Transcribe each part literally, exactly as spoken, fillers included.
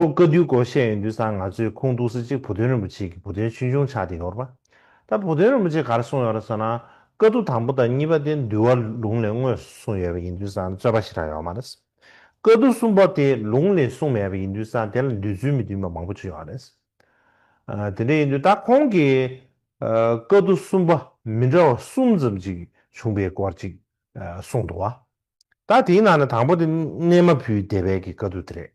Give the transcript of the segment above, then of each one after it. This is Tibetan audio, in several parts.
ཁོ་བཀའ་བསྡུའི་སྐོར་བཤད་ཡོང་དུས་ཙང་ང་ཚོས་ཁུངས་གཏུགས་ས་གཅིག་བུ་སྟོན་རིན་པོ་ཆེ་གི་བུ་སྟོན་ཆུང་ཆུང་ཆགས་བསྡད་ཡོད་རེད་པ། ད་བུ་སྟོན་རིན་པོ་ཆེས་ག་རེ་གསུངས་ཡོད་རེད་ཟེར་ན། བཀའ་བསྡུ་དང་པོ་དང་གཉིས་པ་དེ་འདུལ་བ་ལུང་ལས་དངོས་སུ་གསུངས་ཡོད་པ་ཡིན་དུས་ཙང་རྩོད་པ་ཞེ་དྲག་ཡོད་མ་རེད། བཀའ་བསྡུ་གསུམ་པ་དེ་ལུང་ལས་གསུངས་མེད་པ་ཡིན་དུས་ཙང་དེ་ལ་འདོད་ཚུལ་མི་མཐུན་པ་མང་པོ་ཅིག་ཡོད་རེད། ཨ། དེ་འདྲ་ཡིན་དུས་ད་ཁོང་གིས་ཨ། བཀའ་བསྡུ་གསུམ་པ་མི་འདྲ་བ་གསུམ་ཙམ་ཅིག་བྱུང་བའི་སྐོར་ཅིག་ཨ། གསུངས་འདུག་བ། ད་དེའི་ནང་ནས་དང་པོ་དེ་གནས་མ་བུའི་སྡེ་པའི་གི་བཀའ་བསྡུ་དེ་རེད།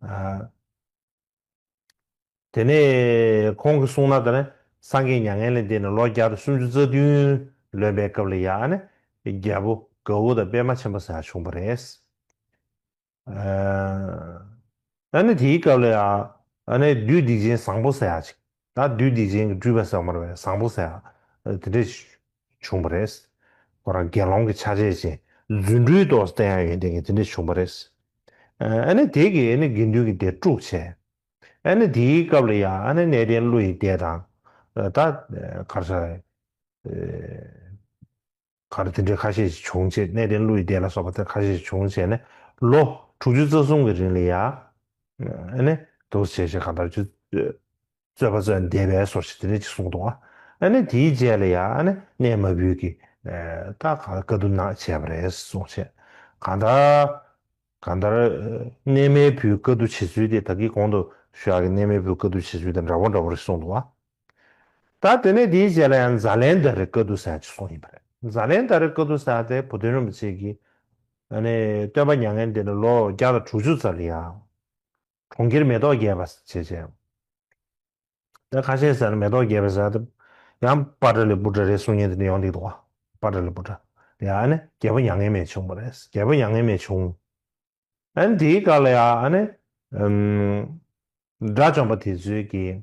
ཨ། དེ་ནས་ཁོང་གིས་གསུངས་ན། དེ་ནས་སངས་རྒྱས་མྱ་ངན་ལས་འདས་ནས་ལོ་བརྒྱ་དང་སུམ་ཅུ་རྩ་བདུན་ལོན་པའི་སྐབས་ལ་ཡ། ཨ་ནི་རྒྱལ་པོ་གའུ་ཏ་པདྨ་ཆེན་པོ་ཟེར་ཡག་བྱུང་བ་རེད། ཨ་ནི་དེའི་སྐབས་ལ་ཡ། ཨ་ནི་བདུད་སྡིག་ཅན་བཟང་པོ་ཟེར་ཡག་ཅིག་ད་བདུད་སྡིག་ཅན་གྱི་སྤྲུལ་པ་ཟེར་བ་མ་རེད་པས། བཟང་པོ་ཟེར་ཡག་དེ་འདྲས་བྱུང་བ་རེད། ཁོ་རང་དགེ་སློང་གི་ཆ་བྱད་ཅན། རྫུ་འཕྲུལ་ཏོག་ཙམ་བསྟན་ཡག་ཡོན་ཏན་གྱི་དེ་འདྲས་བྱུང་བ་རེད། ཨ་ནི་དེ་གིས་ཨ་ནི་དགེ་འདུན་གྱི་སྡེ་དཀྲུགས་བྱས། ཨ་ནི་དེའི་སྐབས་ལ་ཡ། ཨ་ནི་གནས་བརྟན་ཀླུ་ཡི་སྡེ་དང་། ད་ག་རེ་ཟེར། ག་རེ་དེ་འདྲའི་ཁ་ཤས་ཤིག་བྱུང་བྱས། གནས་བརྟན་ཀླུ་ཡི་སྡེ་ལ་སོགས་པ་དེ་ཁ་ཤས་ཤིག་བྱུང་བྱས་ནས་ལོ་དྲུག་ཅུ་རྩ་གསུམ་གྱི་རིང་ལ་ཡ། ཨ་ནི་འདུག་བྱས་བྱས་གང་ལྟར་ཅིག་རྩོད་པ་རྩོད་བསྡད་པའི་བཟོ་ཞིག་དེ་འདྲ་ཅིག་གསུངས་འདུག་བ། ཨ་ནི་དེའི་རྗེས་ལ་ཡ། ཨ་ནི་གནས་མ་བུ་གིས་ད་ག་བཀའ་བསྡུ་གནང་བྱས་པ་རེད་གསུངས་བྱས། གང་ལྟར། གང་ལྟར། གནས་མ་བུས་བཀའ་བསྡུ་བྱེད་ཚུལ་དེ། ད་གིན་གོང་དུ་ཞུ་ཡག་གི་གནས་མ་བུས་བཀའ་བསྡུ་བྱེད་ཚུལ་དང་འདྲ་པོ་འདྲ་པོ་རེད་གསུངས་འདུག་བ། ད་དེ་ནས་དེའི་རྗེས་ལ་ཡང་ཛཱ་ལན་དྷ་རའི་བཀའ་བསྡུ་ཟེར་ཡག་ཅིག་གསུངས་ཡིན་པ་རེད། ཛཱ་ལན་དྷ་རའི་བཀའ་བསྡུ་ཟེར་ཡག་དེ་བུ་སྟོན་རིན་པོ་ཆེ་གིས། ཨ་ནི་སྟོན་པ་མྱ་ངན་འདས་ནས་ལོ་བརྒྱ་དང་དྲུག་ཅུ་ཙམ་ལ་ཡ། གྲོང་ཁྱེར་མེ་ཏོག་རྒྱས་པ་བྱས་བྱས། ད་ཁ་ཤས་ཟེར་ན་མེ་ཏོག་རྒྱས་པ་ཟེར་ཡག་དེ་ཡང་པ་ཏ་ལི་པུ་ཏྲ་རེད་གསུང་མཁན་དེ་འདྲ་ཡོང་བསྡད་འདུག་བ། པ་ཏ་ལི་པུ་ཏྲ། ཡ། ཨ་ནི་རྒྱལ་པོ་མྱ་ངན་མེད་བྱུང་བ་རེད། རྒྱལ་པོ་མྱ་ངན་མེད་བྱུང་། ཨ་ནི་དེའི་སྐབས་ལ་ཡ། ཨ་ནི་ཨམ། དགྲ་བཅོམ་པ་དེ་ཚོས་ཀྱིས་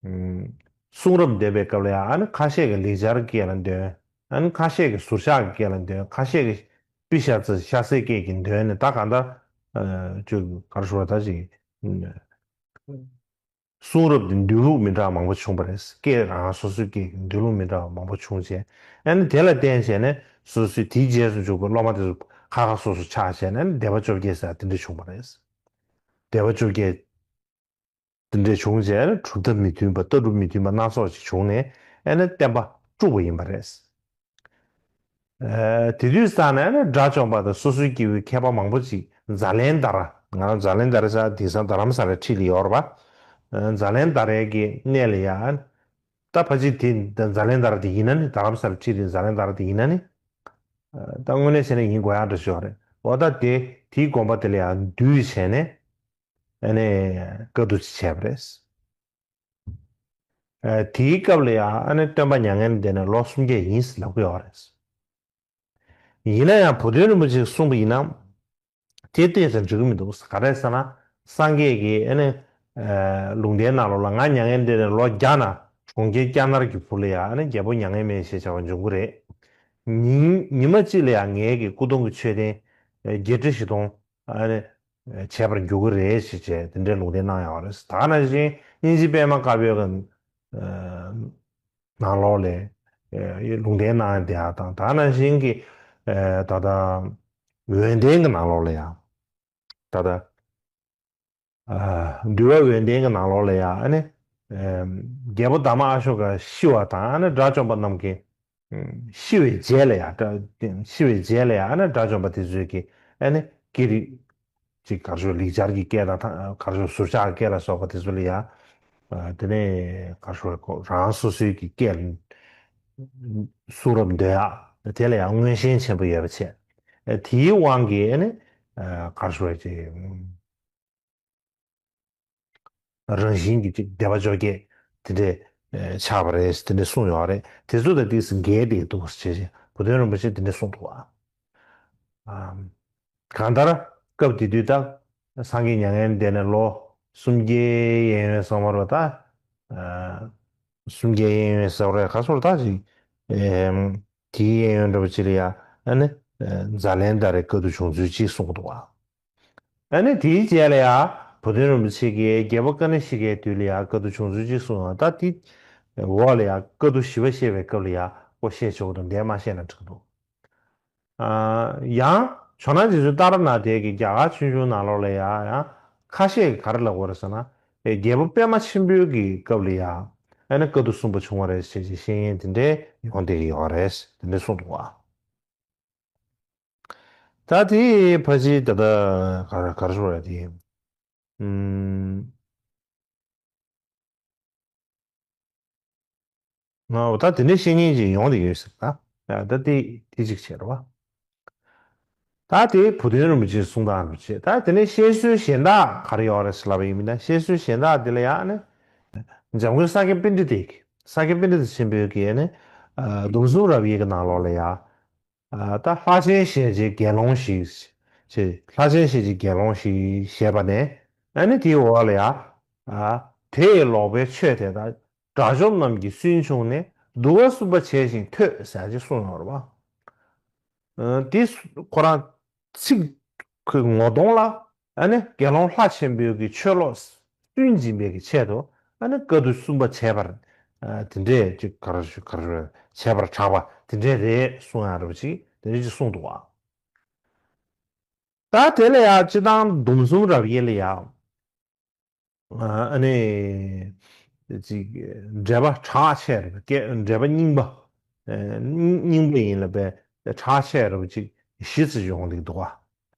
ཨམ། གསུང་རབ་འདོན་པའི་སྐབས་ལ་ཡ། ཨ་ནི་ཁ་ཤས་ཀྱིས་ལེགས་སྦྱར་གྱི་སྐད་ལ་འདོན། ཨ་ནི་ཁ་ཤས་ཀྱིས་ཟུར་བཞག་གི་སྐད་ལ་འདོན། ཁ་ཤས་ཀྱིས་པི་ཤ་ཙི་ཤ་སའི་སྐད་ཀྱིས་འདོན་ནས། ད་གང་ལྟར་ཨ། ཅིག་ག་རེ་ཞུ་དགོས་རེད། ད་ཅིག་གསུང་རབ་དེ་འདོན་ལུགས་མི་འདྲ་བ་མང་པོ་བྱུང་བ་རེད། སྐད་རང་སོ་སོའི་སྐད་ཀྱི་འདོན་ལུགས་མི་འདྲ་བ་མང་པོ་བྱུང་བྱས། ཨ་ནི་དེ་ལ་བརྟེན་བྱས་ནས་སོ་སོའི་དེའི་རྗེས་སུ་འཇུག་པའི་སློབ་མ་དེ་ཚོ་ཁ་ཁ་སོ་སོ་ཆགས་བྱས་ནས། ཨ་ནི་སྡེ་པ་བཅོ་བརྒྱད་ཟེར་དེ་འདྲ་བྱུང་བ་རེད། སྡེ་པ་བཅོ་བརྒྱད་དེ་འདྲ་བྱུང་བྱས། ཨ་ནི་གྲུབ་མཐའ་མི་མཐུན་པ། ལྟ་གྲུབ་མི་མཐུན་པ་སྣ་ཚོགས་ཤིག་བྱུང་ནས། ཨ་ནི་བསྟན་པ་དཀྲུགས་པ་ཡིན་པ་རེད། ཨ། དེ་དུས་ཙང་ནས་ནི་དགྲ་བཅོམ་པ་དང་སོ་སོའི་སྐྱེ་བོའི་མཁས་པ་མང་པོ་ཅིག་ཛཱ་ལན་དྷ་ར། ང་རང་ཛཱ་ལན་དྷ་ར་ཟེར་དེང་སང་རྡ་རམ་ས་ལའི་འཁྲིས་ལ་ཡོད་རེད་པ། ཨ། ཛཱ་ལན་དྷ་རའི་གི་གནས་ལ་ཡ། ད་ཕལ་ཆེར་དེ་ཛཱ་ལན་དྷ་ར་དེ་ཡིན་ན་ནི། རྡ་རམ་ས་ལའི་འཁྲིས་དེ་ཛཱ་ལན་དྷ་ར་དེ་ཡིན་ན་ནི། ཨ། ད་དངོས་གནས་བྱས་ན་ཡིན་དགོས་ཡག་འདྲ་ཞིག་ཡོད་རེད། འོ། ད་དེ་དེའི་དགོན་པ་དེ་ལ་ཡ་འདུས་བྱས་ནས། ཨ་ནི་བཀའ་བསྡུ་ཅིག་བྱས་པ་རེད། ཨ། དེའི་སྐབས་ལ་ཡ། ཨ་ནི་སྟོན་པ་མྱ་ངན་འདས་ནས་ལོ་སུམ་བརྒྱ་ཡིན་ཟེར་ལབ་ཀྱི་ཡོད་རེད། ཡིན་ན་ཡང་བུ་སྟོན་རིན་པོ་ཆེས་གསུངས་པ་ཡིན་ན། དེ་ཏོག་ཙམ་འགྲིག་གི་མི་འདུག་ག་རེ་ཟེར་ན། སངས་རྒྱས་ཀྱིས་ཨ་ནི་ཨ། ལུང་བསྟན་ནང་ལོགས་ལ། ང་མྱ་ངན་འདས་ནས་ལོ་བརྒྱ་ནང་གྲོང་ཁྱེར་ལྕགས་ནར་གྱི་བུ་ལ་ཡ། ཨ་ནི་རྒྱལ་པོ་མྱ་ངན་མེད་ཞེས་བྱ་བ་འབྱུང་གི་རེད། ཉིན་ཉི་མ་གཅིག་ལ་ཡ་ངེད་ཀྱི་སྐུ་གདུང་གི་མཆོད་རྟེན་བརྒྱད་ཁྲི་བཞི་སྟོང་ཨ་ནི་བྱས་པར་འགྱུར་གྱི་རེད་ཞེས་བྱས་དེ་འདྲའི་ལུང་བསྟན་གནང་ཡོད་རེད། ད་ག་ནང་བཞིན་དབྱིན་ཇི་པད་མ་དཀར་པོའི་གི་ཨ། ནང་ལོགས་ལ་ཨ། ལུང་བསྟན་གནང་བསྡད་ཡག་དང་། ད་ག་ནང་བཞིན་གྱི་ཨ། ད་ལྟ་འོད་ལྡན་གྱི་ནང་ལོགས་ལ་ཡ། ད་ལྟ་ཨ། འདུལ་བ་འོད་ལྡན་གྱི་ནང་ལོགས་ལ་ཡ། ཨ་ནི་ཨ། རྒྱལ་པོ་དྷརྨ་ཨ་ཤོ་ཀ་ཤི་བ་དང་། ཨ་ནི་དགྲ་བཅོམ་པ་རྣམས་ཀྱི་ཤི་བའི་རྗེས་ལ་ཡ། དགྲ། ཤི་བའི་རྗེས་ལ་ཡ། ཨ་ནི་དགྲ་བཅོམ་པ་དེ་ཚོས་ཀྱིས་ཨ་ནི་སྐད་རིགས་ཅིག་ག་རེ་ཞུ། ལེགས་སྦྱར་གྱི་སྐད་དང་། ག་རེ་ཞུ། ཟུར་བཞག་སྐད་ལ་སོགས་པ་དེ་ཚོ་ལ་ཡ། ཨ། དེ་ནས་ག་རེ་ཞུ། རང་སོ་སོའི་གི་སྐད་ལ་གསུང་རབ་འདོན་ཡག་དེ་ལ་ཡང་མངོན་ཞེན་ཆེན་པོ་ཡོད་པ་བྱས། ཨ། དེའི་དབང་གིས་ཨ་ནི་ཨ། ག་རེ་ཞུ་བ་ཅིག་རང་བཞིན་གྱིས་ཅིག་སྡེ་པ་བཅོ་བརྒྱད་དེ་འདྲས་ཨ། ཆགས་པ་རེད། དེ་འདྲས་གསུངས་ཡོད་རེད། དེ་ཚོ་དང་ཏོག་ཙམ་འགལ་བསྡད་འདུག་ཟེར་བྱས། བུ་སྟོན་རིན་པོ་ཆེས་དེ་འདྲས་གསུངས་འདུག་བ། ཨ། གང་ལྟར་སྐབས་དེ་དུས་ད་སངས་རྒྱས་མྱ་ངན་འདས་ནས་ལོ་སུམ་བརྒྱའི་གཡས་གཡོན་ཟེར་བ་རེད་པ། ད་ཨ། སུམ་བརྒྱའི་གཡས་གཡོན་ཟེར་བ་རེད། ག་རེ་ཟེར། ད་ཅིག་ཨེམ། དེའི་གཡས་གཡོན་འདྲ་པོ་ཅིག་ལ་ཡ། ཨ་ནི་ཨ། ཛཱ་ལན་དྷ་རའི་བཀའ་བསྡུ་བྱུང་ཚུལ་ཅིག་གསུངས་འདུག་བ། ཨ་ནི་དེའི་རྗེས་ལ་ཡ་བུ་སྟོན་རིན་པོ་ཆེ་གིས་རྒྱལ་པོ་ཀ་ཎི་ཤི་ཀའི་དུས་ལ་ཡ་བཀའ་བསྡུ་བྱུང་ཚུལ་ཅིག་གསུངས་ཡོད། ད་དེ་འོག་ལ་ཡ་བཀའ་བསྡུ་བཞི་པ་བཤད་པའི་སྐབས་ལ་ཡ་ཁོ་བཤད་ཆོག་གི་འདུག་འདིར་མ་བཤད་ན་འགྲིག་གི་འདུག་ཨ། ཡང་ཇོ་ནང་རྗེ་བཙུན་ཏཱ་ར་ནཱ་ཐའི་གི་རྒྱ་གར་ཆོས་འབྱུང་ནང་ལོགས་ལ་ཡ་ཡང་ ཁ་ཤས་ཀྱིས་ག་རེ་ལབ་ཀྱི་ཡོད་རེད་ཟེར་ན། ཨེ་རྒྱལ་པོ་པདྨ་ཆེན་པོའི་གི་སྐབས་ལ་ཡང་ཨ་ནི་བཀའ་བསྡུ་གསུམ་པ་བྱུང་བ་རེད་ཟེར་གྱི་བཤད་མཁན་དེ་འདྲའི་ཡོང་བསྡད་ཀྱི་ཡོད་རེད། དེ་འདྲ་གསུངས་འདུག་བ། ད་དེ་ཕལ་ཆེར་ད་ལྟ་ག་རེ་ག་རེ་ཞུ་དགོས་རེད་དེ། ཨུམ། ང་ད་དེ་འདྲའི་བཤད་མཁན་ཅིག་ཡོང་བསྡད་ཡོད་ཟེར་ད། ད་དེ་དེ་གཅིག་བྱས་རེད་བ། ད་དེ་བུ་སྟོན་རིན་པོ་ཆེའི་གསུང་སྟངས་རིན་པོ་ཆེ། ད་དེ་ནས་བཤད་སྲོལ་གཞན་དག་ག་རེ་ཡོད་རེད་ཟེར་ལབ་པ་ཡིན་ན། བཤད་སྲོལ་གཞན་དག་དེ་ལ་ཡང་ནི་འཇམ་མགོན་ས་སྐྱ་པཎྜི་ཏས་ཀྱི་ས་སྐྱ་པཎྜི་ཏ་ཆེན་པོའི་གི་ནི་སྡོམ་གསུམ་རབ་དབྱེ་གི་ནང་ལོགས་ལ་ཡང་ད་ལྷ་ཆེན་ཞེས་བྱའི་དགེ་སློང་ཞིག་ཅེས། ལྷ་ཆེན་ཞེས་བྱའི་དགེ་སློང་ཞིག་ཞེས་པ་ནས་ཨ་ནི་དེའི་འོག་ལ་ཡང་དེ་ཡི་ལོག་པའི་ཆོས་དེ་དག་དགྲ་བཅོམ་རྣམས་ཀྱིས་སུན་ཕྱུང་ནས་བསྡུ་བ་གསུམ་པ་བྱས་ཤིང་ཐོས་ཟེར་ཅིག་གསུངས་ཡོད་རེད་བ། དེ་ཁོ་རང་ཚིག་ཁོའི་ངོ་གདོང་ལ་ཨ་ནི་དགེ་སློང་ལྷ་ཆེན་པོའི་གི་ཆོས་ལོག་སུན་འབྱིན་པའི་གི་ཆེད་དུ་ཨ་ནི་བཀའ་བསྡུ་གསུམ་པ་བྱས་པར་དེ་འདྲས་ཅིག་ག་རེ་ཞུ་ག་རེ་ཞུ་བྱས་པར་གྲགས་པ་དེ་འདྲས་རེད་གསུང་ཡག་རེད་པ་ཅིག་དེ་འདྲས་ཅིག་གསུངས་འདུག་བ། ད་དེ་ལ་ཡང་སྤྱིར་བཏང་སྡོམ་གསུམ་རབ་དབྱེ་ལ་ཡང་ཨ་ནི་ཅིག་འགྲེལ་པ་གྲགས་ཆེ་རེད་པ། འགྲེལ་པ་རྙིང་པ་རྙིང་པ་ཡིན་ལ་པའི་གྲགས་ཆེ་རེད་པ་ཅིག་བཞི་ཙམ་ཡོང་གི་འདུག་བ།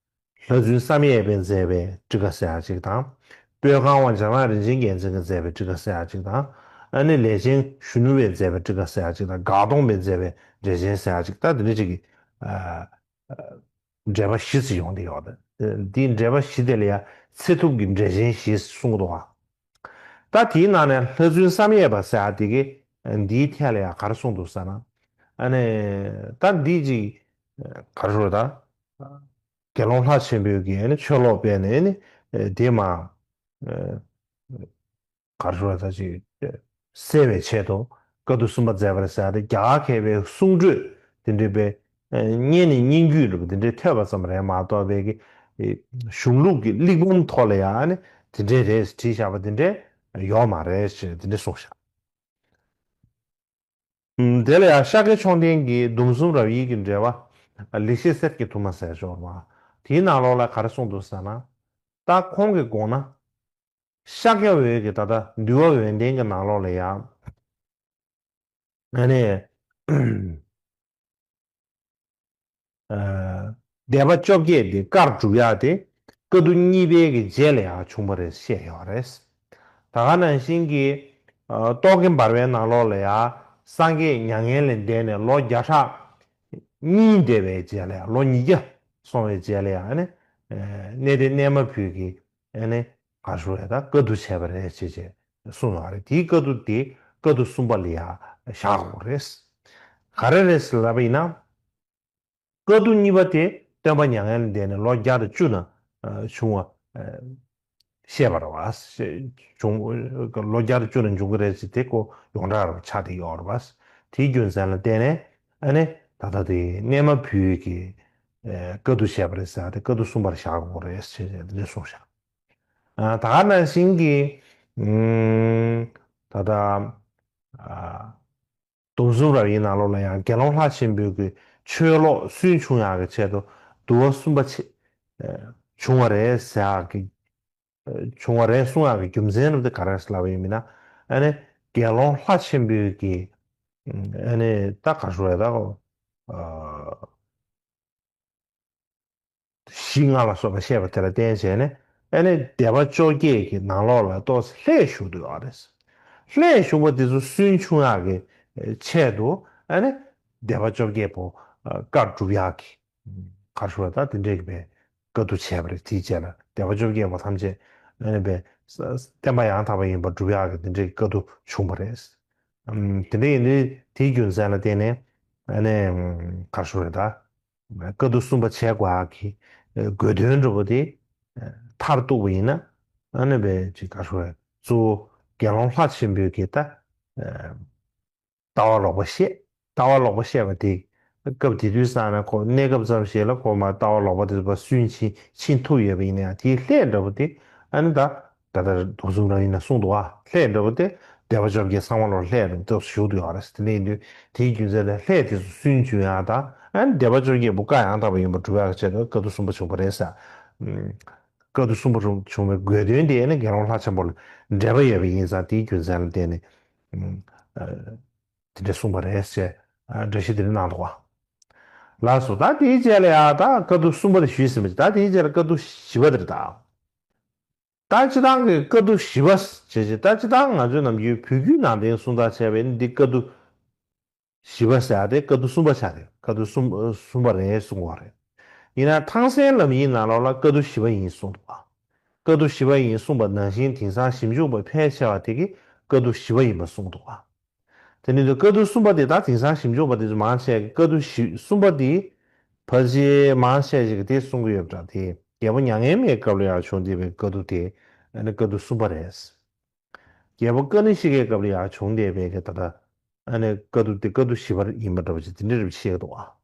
ལྷ་བཙུན་བསམ་ཡས་པས་མཛད་པའི་ཊཱི་ཀ་ཟེར་ཡག་ཅིག་དང་། སྤོས་ཁང་བ་འཇམ་དབྱངས་རིན་ཆེན་རྒྱལ་མཚན་གྱིས་མཛད་པའི་ཊཱི་ཀ་ཟེར་ཡག་ཅིག་དང་། ཨ་ནི་ལས་ཅན་གཞོན་ནུ་བས་མཛད་པའི་ཊཱི་ཀ་ཟེར་ཡག་ཅིག་དང་། འགག་སྟོང་པས་མཛད་པའི་འགྲེལ་ཆེན་ཟེར་ཡག་ཅིག་ད་དེ་འདྲ་ཅིག་གི་འགྲེལ་པ་བཞི་ཙམ་ཡོང་བསྡད་ཡོད་རེད། འདིའི་འགྲེལ་པ་བཞི་དེ་ལ་ཡང་ཚེ་ཐུབ་ཀྱི་འགྲེལ་ཆེན་ཞེས་གསུངས་འདུག་བ། ད་དེའི་ནང་ནས་ལྷ་བཙུན་བསམ་ཡས་པ་ཟེར་ཡག་དེ་གིས་འདིའི་ཐད་ལ་ཡང་ག་རེ་གསུངས་འདུག་ཟེར་ན། ཨ་ནི་ད་འདི་ཅིག་ག་རེ་ཞུ་དགོས་རེད་ད། དགེ་སློང་ལྷ་ཆེན་པོའི་གི་ཨ་ནི་ཆོས་ལོག་སྤེལ་ནས་ཨ་ནི་དེ་མ་ག་རེ་ཞུ་དགོས་རེད་ད་ཅིག་སེལ་བའི་ཆེད་དུ་བཀའ་བསྡུ་གསུམ་པ་མཛད་པ་རེད་ཟེར་ཡག་དེ་རྒྱ་གར་མཁས་པའི་གསུང་སྒྲོས་དེ་འདྲ་པའི་སྙན་ནས་སྙན་བརྒྱུད་འདྲ་པོ་དེ་འདྲའི་ཐོས་པ་ཙམ་རེད་མ་གཏོགས་པའི་གི་གཞུང་ལུགས་ཀྱི་གླེགས་བམ་ཐོག་ལ་ཡང་ཨ་ནི་དེ་འདྲས་རེད་བྲིས་བཞག་པ་དེ་འདྲས་ཡོད་མ་རེད་ཅེས་དེ་འདྲས་གསུངས་བཞག་ཨུམ། དེ་ལ་ཡང་ཤཱཀྱ་མཆོག་ལྡན་གྱི་སྡོམ་གསུམ་རབ་དབྱེ་གི་འགྲེལ་པ་ལེགས་བཤད་གསེར་གྱི་ཐུར་མ་ཟེར་ཞོར་བ། དེའི་ནང་ལོགས་ལ་ག་རེ་གསུངས་འདུག་ཟེར་ན། ད་ཁོང་གི་དགོངས་ན། ཤཱཀྱ་འོད་ཀྱི་ད་ལྟ་འདུལ་བ་འོད་ལྡན་གྱི་ནང་ལོགས་ལ་ཡང་། ཨ་ནི། ཨ། སྡེ་པ་བཅོ་བརྒྱད་དེ་བཀར་སྒྲུབ་ཡག་དེ་བཀའ་བསྡུ་གཉིས་པའི་གི་རྗེས་ལ་ཡང་བྱུང་བ་རེད་བཤད་ཡོད་རེད། ད་ག་ནང་བཞིན་གྱི་ཨ། རྟོག་གེ་འབར་བའི་ནང་ལོགས་ལ་ཡང་སངས་རྒྱས་མྱ་ངན་ལས་འདས་ནས་ལོ་བརྒྱ་ཕྲག་གཉིས་འདས་པའི་རྗེས་ལ་ཡང་ལོ་ཉིས་བརྒྱ་སོང་བའི་རྗེས་ལ་ཡང་ཨ་ནི་གནས་བརྟན་གནས་མ་ཕུད་ཀྱི་ཨ་ནི་ག་རེ་ཞུ་དགོས་རེད་ད་བཀའ་བསྡུ་བྱས་པ་རེད་ཅེས་བྱས་གསུངས་ཡོད་རེད། དེའི་བཀའ་བསྡུ་དེ་བཀའ་བསྡུ་གསུམ་པ་ལ་ཡང་བཞག་དགོས་རེད། ག་རེ་རེད་ཟེར་ལབ་པ་ཡིན་ན། བཀའ་བསྡུ་གཉིས་པ་དེ་སྟོན་པ་མྱ་ངན་ལས་འདས་ནས་ལོ་བརྒྱ་དང་བཅུ་ན་བྱུང་བ་བཤད་པ་རེད་བ། བྱུང་ལོ་བརྒྱ་དང་བཅུ་ན་འབྱུང་གི་རེད་ཅེས་དེ་ཁོ་ཡོངས་གྲགས་རེད་བ། ཆགས་བསྡད་ཡོད་རེད་བ། དེའི་རྒྱུ་མཚན་ལ་བརྟེན་ནས་ཨ་ནི་ད་ལྟ་དེ་གནས་མ་ཕུད་ཀྱི་བཀའ་བསྡུ་བྱས་པ་རེད་ཟེར་ཏེ་བཀའ་བསྡུ་གསུམ་པར་བཞག་དགོས་རེད་ཅེས་དེ་འདྲ་གསུངས་བཞག་ད་ག་ནང་བཞིན་གྱི་ད་ལྟ། སྡོམ་གསུམ་རབ་དབྱེའི་ནང་ལོགས་ལ་ཡང་དགེ་སློང་ལྷ་ཆེན་པོའི་གི་ཆོས་ལོག་སུན་ཕྱུང་ཡག་གི་ཆེད་དུ་བསྡུ་བ་གསུམ་པ་ཆེ་བྱུང་བ་རེད་ཟེར་ཡག་གི་བྱུང་བ་རེད་གསུང་ཡག་གི་རྒྱུ་མཚན་རུ་དེ་ག་རེ་ལབ་པ་ཡིན་མིན་ན། ཨ་ནི་དགེ་སློང་ལྷ་ཆེན་པོའི་གི་ཨ་ནི་ད་ག་རེ་ཞུ་དགོས་རེད་ད། གཞི་ལྔ་ལ་སོགས་པ་བཤད་པ་དེ་ལ་བརྟེན་བྱས་ནས་ཨ་ནི་སྡེ་པ་བཅོ་བརྒྱད་ཀྱི་ནང་ལོགས་ལ་ཏོག་ཙམ་ལྷད་ཞུགས་འདུག་ཡོད་རེད། ལྷད་ཞུགས་པ་དེ་ཚོ་སུན་ཕྱུང་ཡག་གི་ཆེད་དུ་ཨ་ནི་སྡེ་པ་བཅོ་བརྒྱད་པོ་བཀར་སྒྲུབ་ཡག་གི་ག་རེ་ཞུ་དགོས་རེད་ད། དེ་འདྲས་ཀྱི་བཀའ་བསྡུ་བྱས་པ་རེད། དེའི་རྗེས་ལ་སྡེ་པ་བཅོ་བརྒྱད་པོ་ཐམས་ཅད་ཨ་ནི་བསྟན་པ་ཡང་དག་པ་ཡིན་པར་སྒྲུབ་ཡག་གི་དེ་འདྲས་ཀྱི་བཀའ་བསྡུ་བྱུང་བ་རེད། དེ་འདྲ་ཡིན་དུས་དེའི་རྒྱུ་མཚན་ལ་བརྟེན་ནས་ཨ་ནི་ག་རེ་ཞུ་དགོས་རེད་ད། བཀའ་བསྡུ་གསུམ་པ་བྱེད་དགོས་ཡག་གི་དགོས་དོན་འདྲ་པོ་དེ་མཐར་གཏུགས་པ་ཡིན་ན་ཨ་ནི་བས་ཅིག་ག་རེ་ཞུ་དགོས་རེད། གཙོ་བོ་དགེ་སློང་ལྷ་ཆེན་པོའི་གི་ད་ལྟ་བ་ལོག་པ་བཤད། ལྟ་བ་ལོག་པ་བཤད་པ་དེ་སྐབས་དེ་དུས་ཙམ་ན་ཁོ་གནས་སྐབས་ཙམ་ཞིག་ལ་ཁོ་མ་ལྟ་བ་ལོག་པ་དེ་ཚོ་སུན་ཕྱིན་ཕྱིན་ཐུབ་ཡོད་པ་ཡིན་ན་ཡང་དེའི་ལྷད་འདྲ་པོ་དེ་ཨ་ནི་ད། ད་ལྟ་སྡོམ་གསུམ་རབ་དབྱེ་ན་གསུངས་འདུག་བ། ལྷད་འདྲ་པོ་དེ་སྡེ་པ་བཅོ་བརྒྱད་ཚང་མ་ལོག་ལྷད་འདྲ་པོ་དེ་ཞུགས་འདུག་ཡོད་རེད། དེ་འདྲ་ཡིན་དུས་དེའི་རྒྱུ་མཚན་ལ་ལྷད་དེ་ཚོ་སུན་འབྱིན་ཡག་དང་ཨ་ནི་སྡེ་པ་བཅོ་བརྒྱད་པོ་བཀའ་ཡང་དག་པ་ཡིན་པར་སྒྲུབ་ཡག་གི་ཆེད་དུ་བཀའ་བསྡུ་གསུམ་པ་བྱུང་བ་རེད་ཟེར། བཀའ་བསྡུ་གསུམ་པ་རུ་བྱུང་བའི་དགོས་དོན་དེ་ནི་རྒྱལ་བ་ལྷ་ཆེན་པོ་ལ་འབྲེལ་བ་ཡོད་པ་ཡིན་ཙང་དེའི་རྒྱུ་མཚན་ལ་བརྟེན་ནས་དེ་འདྲ་གསུངས་པ་རེད་ཅེས་འགྲེལ་བཤད་དེ་འདྲ་གནང་འདུག་བ། ལགས་སོ། ད་དེའི་རྗེས་ལ་ཡང་ད་བཀའ་བསྡུ་གསུམ་པ་དེ་ཞུས་ཟིན་པ་ཅིག་ད་དེའི་རྗེས་ལ་བཀའ་བསྡུ་བཞི་པ་དེ་རེད་ད། ད་སྤྱི་བཏང་གི་བཀའ་བསྡུ་བཞི་པ་ཞེས་བྱ་ད་སྤྱི་བཏང་ང་ཚོའི་ནམ་རྒྱུན་བོད་བརྒྱུད་ནང་བསྟན་གསུང་སྟངས་བྱས་པའི་འདི་བཀའ་བསྡུ་བཞི་པ་ཟེར་ཡ་དེ་བཀའ་བསྡུ་གསུམ་པ་ཆགས་རེད། བཀའ་བསྡུ་གསུམ་གསུམ་པ་རེད་གསུང་བ་རེད། ཡིན་ན་ཐང་སན་ལམ་ཡིག་ནང་ལོགས་ལ་བཀའ་བསྡུ་བཞི་པ་ཡིན་གསུངས་འདུག་བ། བཀའ་བསྡུ་བཞི་པ་ཡིན་གསུངས་པ་ནང་བཞིན་དེང་སང་ཞིབ་འཇུག་པ་ཕལ་ཆེ་བ་དེ་གིས་བཀའ་བསྡུ་བཞི་པ་ཡིན་པ་གསུངས་འདུག་བ། དེ་ནི་བཀའ་བསྡུ་གསུམ་པ་དེ་ད་དེང་སང་ཞིབ་འཇུག་པ་དེ་ཚོ་མང་ཆེ་གིས་བཀའ་བསྡུ་བཞི་གསུམ་པ་དེ་ཕལ་ཆེར་མང་ཆེ་ཞིག་གིས་དེ་གསུང་གི་ཡོད་པ་འདྲ། དེ་རྒྱལ་པོ་མྱ་ངན་མེད་སྐབས་ལ་ཡང་བྱུང་བསྡད་པའི་བཀའ་བསྡུ་དེ་ཨ་ནི་བཀའ་བསྡུ་གསུམ་པ་རེད། རྒྱལ་པོ་ཀ་ནི་ཤི་ཀའི་སྐབས་ལ་ཡང་བྱུང་བསྡད་པའི་གི་ད་ལྟ་ཨ་ནི་བཀའ་བསྡུ་དེ་བཀའ་བསྡུ་བཞི་པ་ཡིན་པ་འདྲ་བ་ཅིག་དེ་འདྲ་རེ་བཤད་འདུག་ཨ།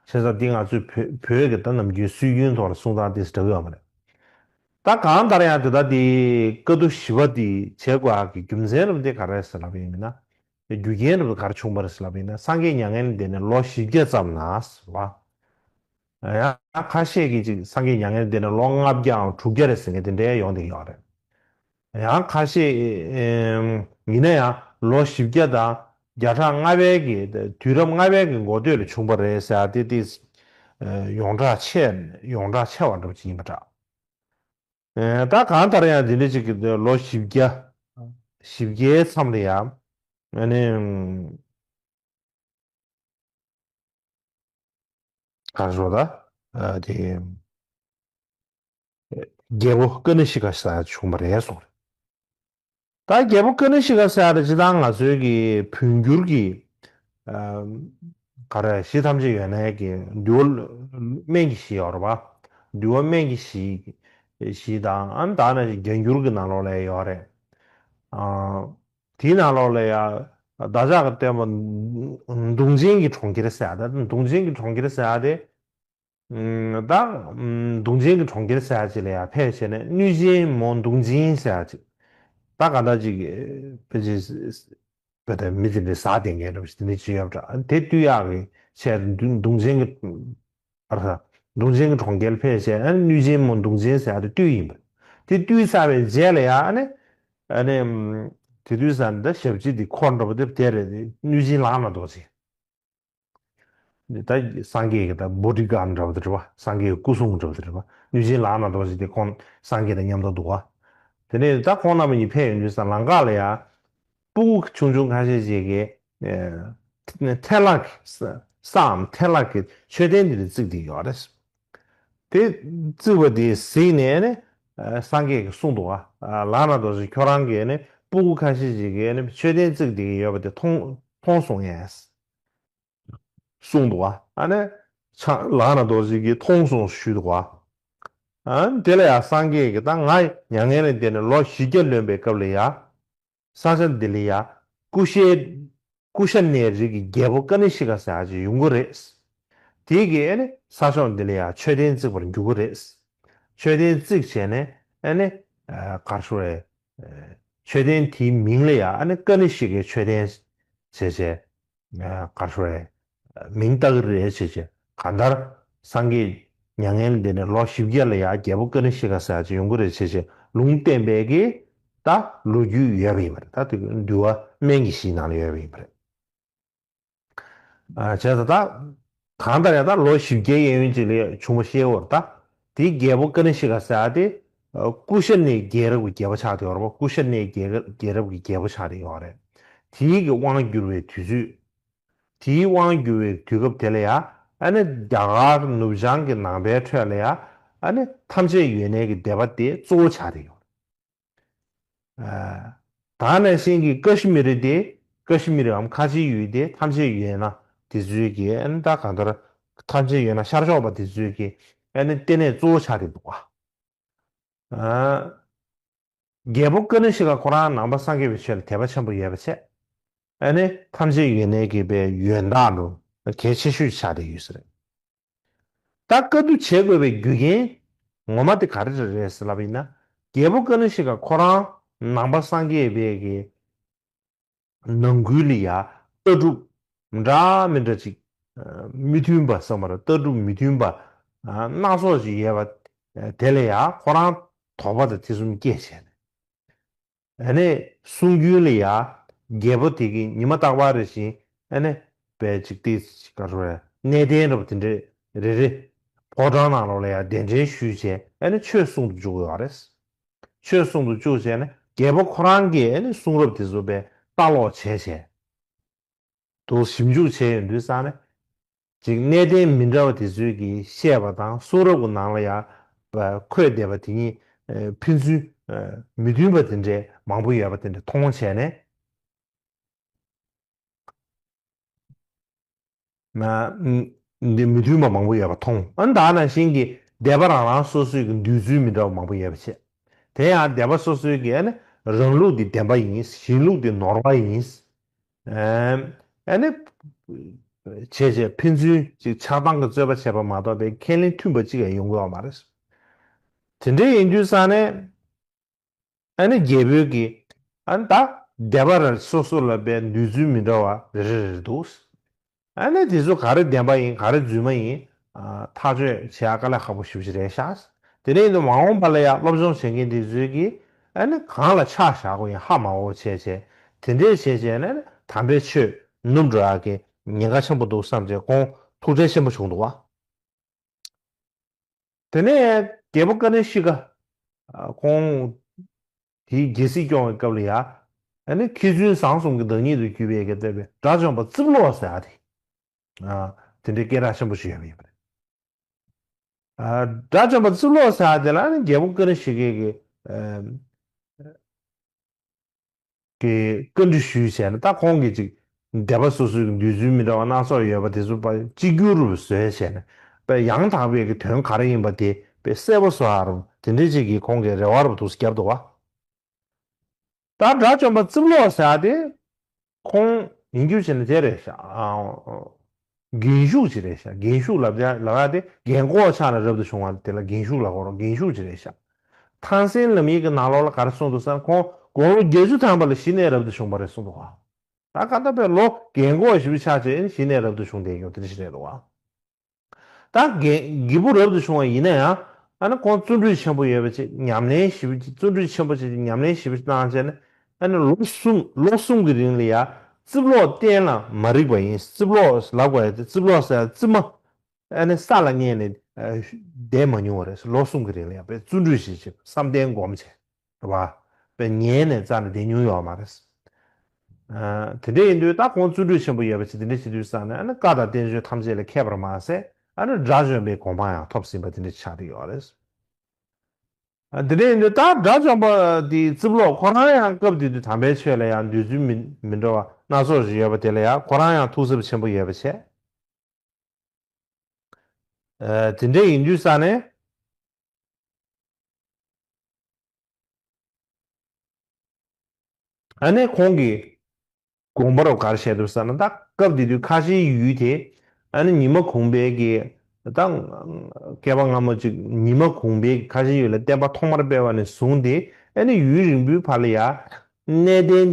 བྱས་ཙང་འདི་ང་ཚོས་བོད་བོད་ཀྱི་ད་ནམ་རྒྱུན་སྲོལ་རྒྱུན་ཐོག་ལ་གསུང་སྟངས་དེ་འདྲ་གི་ཡོད་མ་རེད། ད་གང་ལྟར་ཡང་དེ་ད་དེ་བཀའ་བསྡུ་བཞི་པ་དེ་བྱེད་དགོས་ཡག་གི་རྒྱུ་མཚན་རབ་དེ་ག་རེ་ཟེར་ལབ་ཡིན་ན། རྒྱུ་རྐྱེན་རབ་ག་རེ་བྱུང་བ་རེད་ཟེར་ལབ་ཡིན་ན་སངས་རྒྱས་མྱ་ངན་འདས་ནས་ལོ་བཞི་བརྒྱ་ཙམ་ན་ཟེར་བ། ཡང་ཁ་ཤས་ཀྱིས་ཅིག་སངས་རྒྱས་མྱ་ངན་འདས་ནས་ལོ་ལྔ་བརྒྱའམ་དྲུག་བརྒྱ་རེད་ཟེར་མཁན་དེ་འདྲའི་ཡོང་བསྡད་ཡོད་རེད། ཡང་ཁ་ཤས་ཨེམ་ཡིན་ན་ཡང་ལོ་བཞི་བརྒྱ་དང་བརྒྱ་ཕྲག་ལྔ་པའི་གི་དུས་རབས་ལྔ་པའི་གི་འགོ་སྟོད་ལ་བྱུང་བ་རེད་ཟེར་ཡ་དེ་དེ་ཡོངས་གྲགས་ཆེ་ཡོངས་གྲགས་ཆེ་བ་འདྲ་པོ་ཅིག་ཡིན་པ་འདྲ། ཨེ་ད་གང་ལྟར་ཡང་འདི་འདྲ་ཅིག་གི་ལོ་བཞི་བརྒྱ་བཞི་བརྒྱའི་མཚམས་ལ་ཡང་ཨ་ནི། ག་རེ་ཟེར་ད། ཨ་དེ། རྒྱལ་པོ་ཀ་ནི་ཤི་ཀ་ཟེར་ཡ་བྱུང་བ་རེད་གསུངས་རེད། ད་རྒྱལ་པོ་ཀ་ནི་ཤི་ཀ་ཟེར་ཡ་དེ་སྤྱིར་བཏང་ང་ཚོའི་གི་བོད་འགྱུར་གྱི། ཨ་ག་རེ་གཞི་ཐམས་ཅད་ཡོད་ནའི་གི་འདུལ་བ་སྨན་གྱི་གཞི་ཡོད་རེད་པ། འདུལ་བ་སྨན་གྱི་གཞི་གཞི་དང་ཨ་ནི་ད་ནི་རྒྱ་འགྱུར་གྱི་ནང་ལོགས་ལ་ཡོད་རེད། ཨ། དེའི་ནང་ལོགས་ལ་ཡང་བདག་ཅག་གི་བསྟན་པ་གདུང་ཅན་གྱི་གྲོང་ཁྱེར་ཟེར་ཡ་ད་གདུང་ཅན་གྱི་གྲོང་ཁྱེར་ཟེར་ཡ་དེ། ད་གདུང་ཅན་གྱི་གྲོང་ཁྱེར་ཟེར་ཡ་ཅིག་ལ་ཡང་ཕལ་ཆེར་ནས་གནོད་སྦྱིན་མོ་གདུང་ཅན་ཟེར་ཡ་ཅིག་ད་ག་ད་ཅིག་ཕལ་ཆེར་བོད་དང་མི་དེ་འདྲའི་ཟ་བསྡད་མཁན་འདྲ་བོ་ཞིག་དེ་འདྲ་ཅིག་ཡོད་པ་འདྲ། དེ་བཏུལ་ཡག་གི་ཆེད་དུ་གདུང་ཅན་གྱི་ཨ་ར་གདུང་ཅན་གྱི་གྲོང་ཁྱེར་ཕལ་ཆེར་ཨ་ནི་གནོད་སྦྱིན་མོ་གདུང་ཅན་ཟེར་ཡ་དེ་བཏུལ་ཡིན་པ། དེ་བཏུལ་ཚར་བའི་རྗེས་ལ་ཡང་ཨ་ནི་ཨ་ནི་དེ་དུས་ས་འདི་ཞབས་ཕྱི་དེ་འཁོར་འདྲ་པོ་དེ་དེ་རེད། གནོད་སྦྱིན་ལག་ན་རྡོ་རྗེ། ད་སངས་རྒྱས་ཀྱི་ད་བོ་ཌི་གཱཌ་འདྲ་པོ་དེ་རེད་པ། སངས་རྒྱས་ཀྱི་སྐུ་སྲུང་འདྲ་པོ་དེ་རེད་པ། གནོད་སྦྱིན་ལག་ན་རྡོ་རྗེ་དེ་ཁོང་སངས་རྒྱས་དང་མཉམ་དུ་འདུག་པ། དེ་ནས་ད་ཁོང་རྣམ་པ་གཉིས་ཕེབས་ཡོང་དུས་ས་ལམ་ཁ་ལ་ཡ་སྤུ་གུ་ཆུང་ཆུང་ཁ་ཤས་ཤིག་གིས་ཨེ་ཐལ་ལག་གི་ས་སའམ་ཐལ་ལག་གི་མཆོད་རྟེན་དེ་འདྲ་བརྩིགས་བསྡད་ཡོད་རེད། དེ་བརྩིགས་པ་དེ་གཟིགས་ནས་ནི་ཨ་སངས་རྒྱས་ཀྱིས་གསུངས་འདུག་པ། ཨ་ལག་ན་རྡོ་རྗེ་ཁྱོད་རང་གིས་ནི་སྤུ་གུ་ཁ་ཤས་ཤིག་གིས་ནི་མཆོད་རྟེན་བརྩིགས་བསྡད་ཀྱི་ཡོད་པ་དེ་མཐོང་མཐོང་སོང་ངས། གསུངས་འདུག་པ། ཨ་ནི་ཆ་ལག་ན་རྡོ་རྗེ་གིས་མཐོང་སོང་ཞུས་འདུག་པ། ཨ་དེ་ལ་ཡང་སངས་རྒྱས་ཀྱིས་ད་ང་མྱ་ངན་ལས་འདས་ནས་ལོ་བཞི་བརྒྱ་ལོན་པའི་སྐབས་ལ་ཡ། ས་ཆ་འདི་ལ་ཡ་ཀུ་ཤའི་ཀུ་ཤ་ནའི་རིགས་ཀྱི་རྒྱལ་པོ་ཀ་ནི་ཤི་ཀ་ཟེར་ཡ་ཅིག་ཡོང་གི་རེད། དེ་གིས་ཨ་ནི་ས་ཕྱོགས་འདི་ལ་ཡ་མཆོད་རྟེན་བརྩིགས་པར་འགྱུར་གི་རེད། མཆོད་རྟེན་བརྩིགས་བྱས་ནས་ཨ་ནི་ཨ་ག་རེ་ཞུ་རེད། མཆོད་རྟེན་དེའི་མིང་ལ་ཡ་ཨ་ནི་ཀ་ནི་ཤི་ཀའི་མཆོད་རྟེན་བྱས་བྱས། ཨ་ག་རེ་ཞུ་རེད། མིང་བཏགས་ཀྱི་རེད་བྱས་བྱས། གང་ལྟར་སངས་རྒྱས་མྱ་ངན་ལས་འདས་ནས་ལོ་བཞི་བརྒྱ་ལ་ཡ་རྒྱལ་པོ་ཀ་ནི་ཤི་ཀ་ཟེར་ཡ་ཅིག་ཡོང་གི་རེད་བྱས་བྱས་ལུང་བསྟན་པའི་གི་ད་ལོ་རྒྱུས་ཡོད་པ་ཡིན་པ་རེད། ད་དེ་འདུལ་བ་སྨན་གྱི་གཞིའི་ནང་ལ་ཡོད་པ་ཡིན་པ་རེད། ཨ་བྱས་ཙང་ད་གང་ལྟར་ཡང་ད་ལོ་བཞི་བརྒྱའི་གཡས་གཡོན་ཅིག་ལ་བྱུང་བ་ཤེས་འོར་ད་དེའི་རྒྱལ་པོ་ཀ་ནི་ཤི་ཀ་ཟེར་ཡ་དེ་ཀུ་ཤ་ནའི་རྒྱལ་རབས་ཀྱི་རྒྱལ་པོ་ཆགས་བསྡད་ཡོད་རེད་པ། ཀུ་ཤ་ནའི་རྒྱལ་རྒྱལ་རབས་ཀྱི་རྒྱལ་པོ་ཆགས་བསྡད་ཡོད་རེད། དེའི་གི་དབང་བསྒྱུར་བའི་དུས་ཚོད། དེའི་དབང་བསྒྱུར་བའི་དུས་སྐབས་དེ་ལ་ཡང་ཨ་ནི་རྒྱ་གར་ནུབ་བྱང་གི་ནང་པའི་ཁྲོད་ལ་ཡང་ཨ་ནི་ཐམས་ཅད་ཡོད་གནས་ཀྱི་སྡེ་པ་དེ་གཙོ་བོ་ཆགས་བསྡད་ཡོད། ཨ་ད་ནང་བཞིན་གྱི་ཀ་ཤི་མི་རི་དེ་ཀ་ཤི་མི་རིའམ་ཁ་ཆེའི་ཡུལ་དེ་ཐམས་ཅད་ཡོད་ན་དེ་ཚོའི་གི་ཨ་ནི་ད་གང་ལྟར་ཐམས་ཅད་ཡོད་ན་ཤར་ཕྱོགས་པ་དེ་ཚོའི་གི་ཨ་ནི་ལྟེ་གནས་གཙོ་བོ་ཆགས་བསྡད་འདུག་པ། ཨ། རྒྱལ་པོ་ཀ་ནི་ཤི་ཀ་ཁོ་རང་ནང་པ་སངས་རྒྱས་པའི་ཆོས་ལ་དད་པ་ཆེན་པོ་ཡོད་པ་བྱས། ཨ་ནི་ཐམས་ཅད་ཡོད་གནས་ཀྱི་པའི་ཡོན་བདག་ལོ་གལ་ཆེ་ཤོས་ཆགས་བསྡད་ཡོད་ས་རེད། ད་བཀའ་བསྡུ་བྱེད་དགོས་པའི་རྒྱུ་རྐྱེན་ངོ་མ་དེ་ག་རེ་རེད་ཟེར་ལབ་པ་ཡིན་ན། རྒྱལ་པོ་ཀ་ནི་ཤི་ཀ་ཁོ་རང་ནང་པ་སངས་རྒྱས་པའི་གི་ནང་ཁུལ་ལ་ཡ་ལྟ་གྲུབ་འདྲ་མི་འདྲ་ཅིག་མི་མཐུན་པ་བསམ་པར་ལྟ་གྲུབ་མི་མཐུན་པ་སྣ་ཚོགས་ཅིག་ཡོད་པ་ དེ་ལ་ཡང་ཁོ་རང་དོགས་པ་དང་ཐེ་ཚོམ་སྐྱེས་བྱས་ནས། ཨ་ནི་གསུང་རྒྱུན་ལ་ཡང་རྒྱལ་པོ་དེ་གིས་ཉི་མ་རྟག་པར་རེ་བཞིན་ཨ་ནི་དཔེ་ཅིག་དེ་ཅིག་ག་རེ་རེད། གནས་བརྟན་འདྲ་པོ་དེ་འདྲས་རེ་རེ་ཕོ་བྲང་ནང་ལོགས་ལ་ཡང་གདན་འདྲེན་ཞུས་བྱས་ཨ་ནི་ཆོས་གསུང་དུ་བཅུག་ཡོད་རེད། ཆོས་གསུང་དུ་བཅུག་བྱས་ནས་རྒྱལ་པོ་ཁོ་རང་གིས་ཨ་ནི་གསུང་རབ་དེ་ཚོ་དཔེ་ལྟ་ཀློག་བྱས་བྱས། དུ་ཞིབ་འཇུག་བྱས་ཡོང་དུས་ཙང་ནས། ཅིག་གནས་བརྟན་མི་འདྲ་བ་དེ་ཚོས་ཀྱིས་བཤད་པ་དང་གསུང་རབ་ཀྱི་ནང་ལ་ཡང་འཁོད་བསྡད་པ་དེ་གཉིས་ཕན་ཚུན་མི་མཐུན་པ་དེ་འདྲས་མང་པོ་ཡོད་པ་དེ་འདྲས་མཐོང་བྱས་ནས། འདི་མི་མཐུན་པ་མང་པོ་ཡོད་པ་མཐོང་། ཨ་ནི་ད་ནང་བཞིན་གྱི་སྡེ་པ་རང་རང་སོ་སོའི་གི་འདོད་ཚུལ་མི་འདྲ་བ་མང་པོ་ཡོད་པ་བྱས། དེ་ཡང་སྡེ་པ་སོ་སོའི་གི་ཨ་ནི་རང་ལུགས་འདི་བདེན་པ་ཡིན། གཞན་ལུགས་འདི་ནོར་བ་ཡིན། ཨ་ནི་བྱས་བྱས་ཕན་ཚུན་ཅིག་ཆགས་སྡང་གི་རྩོད་པ་བྱས་པ་མ་གཏོགས་པའི་ཁས་ལེན་མཐུན་པ་གཅིག་ཡང་ཡོང་གི་ཡོད་མ་རེད། དེ་འདྲ་ཡིན་དུས་ཙང་ནས། ཨ་ནི་རྒྱལ་པོས་ཀྱིས་ཨ་ནི་ད་སྡེ་པ་ར་སོ་སོ་ལ་དཔེ་འདོད་ཚུལ་མི་འདྲ་བ་རེ་རེ་རེ་འདུག། ཨ་ནི་དེ་ཚོ་ག་རེ་བདེན་པ་ཡིན་ག་རེ་རྫུན་མ་ཡིན་ཐག་གཅོད་བྱེད་ཡ་དཀའ་ལས་ཁག་པོ་ཞེ་པོ་ཅིག་རེད་ཤག། དེ་ནས་ཡིན་དུས་མ་འོངས་པ་ལ་ཡང་སློབ་སྦྱོང་བྱེད་མཁན་དེ་ཚོས་ཀྱིས་ཨ་ནི་གང་ལ་ཆ་བཞག་དགོས་ཡིན་ཧ་མ་གོ་བྱས་བྱས། དེ་འདྲས་བྱས་བྱས་ནས་དམ་པའི་ཆོས་ནུབ་འགྲོ་ཡག་གི་ཉེན་ཁ་ཆེན་པོ་འདུག་བསམ་བྱས་ཁོང་ཐུགས་ཁྲལ་ཆེན་པོ་བྱུང་འདུག་བ། དེ་ནས་རྒྱལ་པོ་ཀ་ནི་ཤི་ཀ་ཁོང་དེའི་རྒྱལ་སྲིད་སྐྱོང་བའི་སྐབས་ལ་ཡ། ཨ་ནི་མཁས་བཙུན་བཟང་གསུམ་གྱི་བདག་ཉིད་དུ་གྱུར་པའི་གི་ལྟ་བའི་དགྲ་བཅོམ་པ་རྩིབ་ལོགས་ཟེར་ཡ་དེ། དེ་འདྲའི་སྐད་གྲགས་ཆེན་པོ་ཞིག་ཡོད་པ་ཡིན་པ་རེད། དགྲ་བཅོམ་པ་རྩིབ་ལོགས་ཟེར་ཡ་དེ་ལ་ཨ་ནི་རྒྱལ་པོ་ཀ་ནི་ཤི་ཀའི་གི་གི་བཀའ་འདྲི་ཞུས་བྱས་ནས་ད་ཁོང་གིས་ཅིག་སྡེ་པ་སོ་སོའི་གི་འདོད་ཚུལ་མི་འདྲ་བ་སྣ་ཚོགས་ཡོད་པ་དེ་ཚོ་ཕར་གཅིག་གྱུར་རུ་བཟོས་བྱས་ནས་དཔེ་ཡང་དག་པའི་གི་དོན་ག་རེ་ཡིན་པ་དེ་དཔེ་གསལ་པོ་བཟོ་ཡ་རུ་དེ་འདྲའི་ཅིག་གི་ཁོང་གིས་རེ་བ་རུ་འདུག་སེ་བརྒྱབ་འདུག་བ། ད་དགྲ་བཅོམ་པ་རྩིབ་ལོགས་ཟེར་ཡ་དེ་ཁོང་ཡིན་རྒྱུ་བྱས་ན་དེ་རེད་ཤག། རྒན་ཞུགས་ཅིག་རེད་ཤག། རྒན་ཞུགས་ལབ་ཡ་ལབ་ཡ་དེ་རྒན་གོག་ཆགས་ན་རབ་ཏུ་བྱུང་བ་དེ་ལ་རྒན་ཞུགས་ལབ་དགོས་རེད། རྒན་ཞུགས་ཅིག་རེད་ཤག། ཐང་སན་ལམ་ཡིག་གི་ནང་ལོགས་ལ་ག་རེ་གསུངས་འདུག་ཟེར་ན་ཁོང་དགུང་ལོ་བརྒྱད་ཅུ་ཐམ་པ་ལ་གཞི་ནས་རབ་ཏུ་བྱུང་བ་རེད་གསུངས་འདུག་ག། ད་ག་ད་པའི་ལོ་རྒན་གོག་ཞེ་པོ་ཆགས་བྱས་གཞི་ནས་རབ་ཏུ་བྱུང་བསྡད་ཡོད་དེ་འདྲ་ཞིག་རེད་འདུག་ག། ད་རྒན་རྒད་པོ་རབ་ཏུ་བྱུང་བ་ཡིན་ན་ཡང་ཨ་ནི་ཁོང་བརྩོན་འགྲུས་ཆེན་པོ་ཡོད་པ་ཅིག་ཉམས་ལེན་ཞེ་པོ་ཅིག་བརྩོན་འགྲུས་ཆེན་པོ་ཅིག་ཉམས་ལེན་ཞེ་པོ་ཅིག་གནང་བྱས་ནས་ཨ་ནི་ལོ་གསུམ་ལོ་གསུམ་གྱི་རིང་ལ་ཡ་རྩིབ་ལོགས་གཏན་ལ་མ་རིག་པ་ཡིན། རྩིབ་ལོགས་ལབ་དགོས་ཡ་དེ་རྩིབ་ལོགས་ཟེར་ཡ་རྩིབ་མ། ཨ་ནི་ས་ལ་མཉེས་ནས་བསྡད་མ་མྱོང་བ་རེད། ལོ་གསུམ་གྱི་རིང་ལ་ཡང་དཔེ་བརྩོན་འགྲུས་ཤིག་བྱེད་བསམ་གཏན་སྒོམ་བྱས་རེད་བ། དཔེ་ཉལ་ནས་རྩ་ནས་བསྡད་མྱོང་ཡོད་མ་རེད། དེ་འདྲ་ཡིན་དུས་ད་ཁོང་བརྩོན་འགྲུས་ཆེན་པོ་ཡོད་པ་ཅིག་དེ་འདྲ་བྱེད་དུས་ཙང་ནས་ཨ་ནི་བཀའ་དང་བསྟན་བཅོས་ཐམས་ཅད་ལ་མཁས་པར་མ་ཟད་ཨ་ནི་དགྲ་བཅོམ་པའི་གོ་འཕང་ཡང་ཐོབ་ཟིན་པ་དེ་འདྲ་ཆགས་ཀྱི་ཡོད་རེད། དེ་འདྲ་ཡིན་དུས་ད་དགྲ་བཅོམ་པ་དེའི་རྩིབ་ལོགས་ཁོ་རང་ཡང་སྐབས་དེ་དུས་དམ་པའི་ཆོས་ལ་ཡང་འདོད་ཚུལ་མི་མི་འདྲ་བ་སྣ་ཚོགས་ཤིག་ཡོད་པ་དེ་ལ་ཡང་ཁོ་རང་ཡང་ཐུགས་འཚབ་ཆེན་པོ་ཡོད་པ་བྱས། ཨ། དེ་འདྲ་ཡིན་དུས་ས་ནས། ཨ་ནི་ཁོང་གིས་དགོངས་པ་རུ་ག་རེ་བཞེས་འདུག་ཟེར་ན། ད་སྐབས་དེ་དུས་ཁ་ཆེའི་ཡུལ་དེ་ཨ་ནི་ཉི་མ་གུང་པའི་གི་ད་བསྐལ་པ་སྔ་མོ་ཅིག་ཉི་མ་གུང་པའི་ཁ་ཆེའི་ཡུལ་ལ་བསྟན་པ་ཐོག་མར་སྤེལ་བ་ནས་བཟུང་སྟེ་ཨ་ནི་ཡུན་རིང་པོའི་བར་ལ་ཡ་གནས་བརྟན།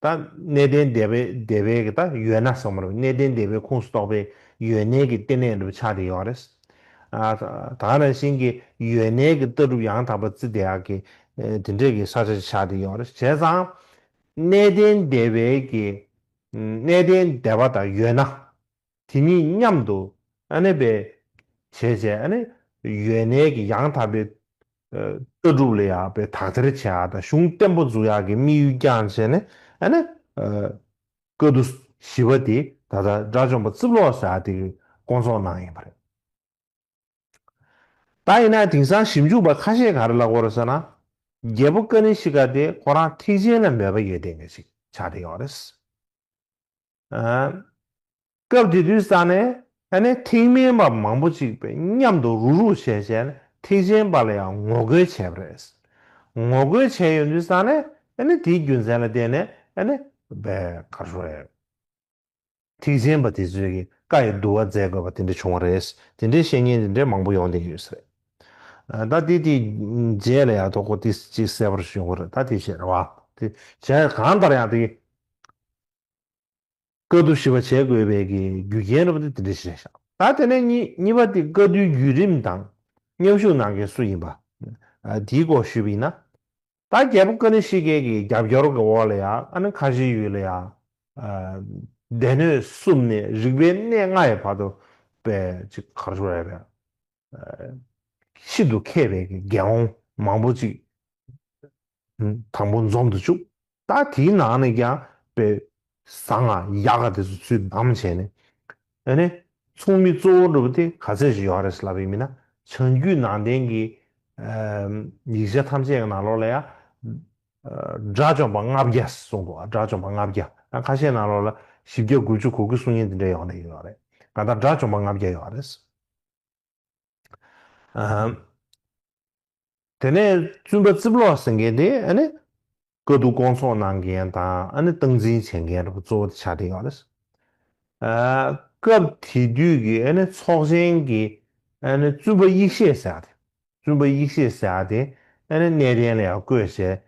ད་གནས་བརྟན་སྡེ་པའི་སྡེ་པའི་གི་ད་ཡོད་ན་བསམ་པ་རེད། གནས་བརྟན་སྡེ་པའི་ཁོངས་སུ་གཏོགས་པའི་ཡོན་གནས་ཀྱི་ལྟེ་གནས་འདྲ་པོ་ཆགས་བསྡད་ཡོད་རེད། ཨ། ད་ག་ནང་བཞིན་གྱི་ཡོན་གནས་ཀྱི་ལྟ་གྲུབ་ཡང་དག་པ་བརྩི་བསྡད་ཡག་གི་དེ་འདྲས་ཀྱི་ས་ཆ་ཞིག་ཆགས་བསྡད་ཡོད་རེད། བྱས་ཙང་གནས་བརྟན་སྡེ་པའི་གི་གནས་བརྟན་སྡེ་པ་དང་ཡོད་ན། དེ་གཉིས་མཉམ་དུ་ཨ་ནི་པའི་བྱས་བྱས་ཨ་ནི་ཡོན་གནས་ཀྱི་ཡང་དག་པའི་ལྟ་གྲུབ་ལ་ཡང་པའི་དག་ཐེར་བྱེད་ཡག་དང་གཞུང་བརྟན་པོ་འཛུགས་ཡག་གི་དམིགས་ཡུལ་བསྐྱངས་བྱས་ནས་ཨ་ནི་བཀའ་བསྡུ་བཞི་པ་དེ་ད་ལྟ་དགྲ་བཅོམ་པ་རྩིབ་ལོགས་ཟེར་ཡག་དེ་གི་བསྐོང་ཚོགས་གནང་ཡིན་པ་རེད། ད་ཡིན་ན་དེང་སང་ཞིབ་འཇུག་པ་ཁ་ཤས་ག་རེ་ལབ་ཀྱི་ཡོད་རེད་ཟེར་ན། རྒྱལ་པོ་ཀ་ནི་ཤི་ཀ་དེ་ཁོ་རང་ཐེག་ཆེན་ལ་མོས་པ་ཡོད་བསྡད་མཁན་ཞིག་ཆགས་བསྡད་ཡོད་རེད། ཨ། སྐབས་དེ་དུས་ས་ནས་ཨ་ནི་ཐེག་དམན་པ་མང་པོ་ཅིག་པའི་མཉམ་དུ་རུག་རུག་བྱས་བྱས་ནས་ཐེག་ཆེན་པ་ལ་ཡང་ངོ་རྒོལ་བྱས་པ་རེད། ངོ་རྒོལ་བྱས་ཡོང་དུས་ས་ནས་ཨ་ནི་དེའི་རྒྱུ་མཚན་ལ་བརྟེན་ནས་ཨ་ནི་པའི་ག་རེ་ཟེར། ཐེག་ཆེན་པ་དེ་ཚོས་ཀྱི་བཀའ་ཡི་བསྡུ་བ་མཛད་དགོས་པ་དེ་འདྲ་བྱུང་བ་རེད། དེ་འདྲའི་བཤད་མཁན་དེ་འདྲའི་མང་པོ་ཡོང་བསྡད་ཡོད་ས་རེད། ད་དེ་དེ་རྗེས་ལ་ཡང་དོགས་པ་དེ་ཅིག་གསལ་པོར་ཡོང་གི་རེད། ད་དེ་བཤད་རེད་བ། དེ་བྱས་གང་ལྟར་ཡང་དེ་བཀའ་བསྡུ་བཞི་པ་བྱེད་དགོས་པའི་གི་རྒྱུ་རྐྱེན་རེད་པ་དེ་དེ་འདྲ་ཞིག་རེད་ཤག། ད་དེ་ནས་གཉིས་གཉིས་པ་དེ་བཀའ་བསྡུའི་བརྒྱུད་རིམ་དང་མཉམ་ཞུགས་གནང་མཁན་སུ་ཡིན་པ། ཨ། དེའི་སྐོར་ཞུས་པ་ཡིན་ན། ད་རྒྱལ་པོ་ཀ་ཎི་ཤི་ཀའི་གི་རྒྱབ་སྐྱོར་གྱི་འོག་ལ་ཡང་ཨ་ནི་ཁ་ཆེའི་ཡུལ་ལ་ཡང་། ཨ། སྡེ་སྣོད་གསུམ་ནས་རིག་པའི་གནས་ལྔ་ཡི་བར་དུ་པའི་ཅིག་ག་རེ་ཞུ་དགོས་རེད་པས། ཤིན་ཏུ་མཁས་པའི་གི་དགེ་སློང་མང་པོ་ཅིག་དང་པོ་འཛོམས་སུ་བཅུག་ད་དེའི་ནང་ནས་ཀྱང་དཔེ་བཟང་ང་ཡག་ག་དེ་ཚོ་ཚུར་བདམས་བྱས་ནས། ཨ་ནི་ཚོགས་མི་གཙོ་བོ་འདྲ་པོ་དེ་ག་ཚད་ཅིག་ཡོད་རེད་ལབ་པ་ཡིན་ན། བྱང་རྒྱུད་ནང་བསྟན་གྱི་ཡིག་ཆ་ཐམས་ཅད་ཀྱི་ནང་ལོགས་ལ་ཡང་དགྲ་བཅོམ་པ་ལྔ་བརྒྱ་གསུངས་འདུག་དགྲ་བཅོམ་པ་ལྔ་བརྒྱ། ཁ་ཤས་ནང་ལོགས་ལ་བཞི་བརྒྱ་དགུ་བཅུ་གོ་དགུ་གསུང་མཁན་དེ་འདྲ་ཡོང་གི་ཡོད་རེད། གང་ལྟར་དགྲ་བཅོམ་པ་ལྔ་བརྒྱ་ཡོད་རེད། ཨ། དེ་ནས་བཙུན་པ་རྩིབ་ལོགས་ཟེར་མཁན་དེ་ཨ་ནི་བཀའ་བསྡུ་སྐོང་ཚོགས་གནང་མཁན་དང་ཨ་ནི་སྟངས་འཛིན་བྱེད་མཁན་འདྲ་པོ་གཙོ་བོ་དེ་ཆགས་བསྡད་ཡོད་རེད། ཨ། སྐབས་དེ་དུས་ཀྱི་ཨ་ནི་ཚོགས་ཆེན་གྱི་ཨ་ནི་བཙུན་པ་ཡེ་ཤེས་ཟེར་ཡ་དེ། བཙུན་པ་ཡེ་ཤེས་ཟེར་ཡ་དེ་ཨ་ནི་གནས་བརྟན་ལ་ཡང་བསྐོས་བྱས།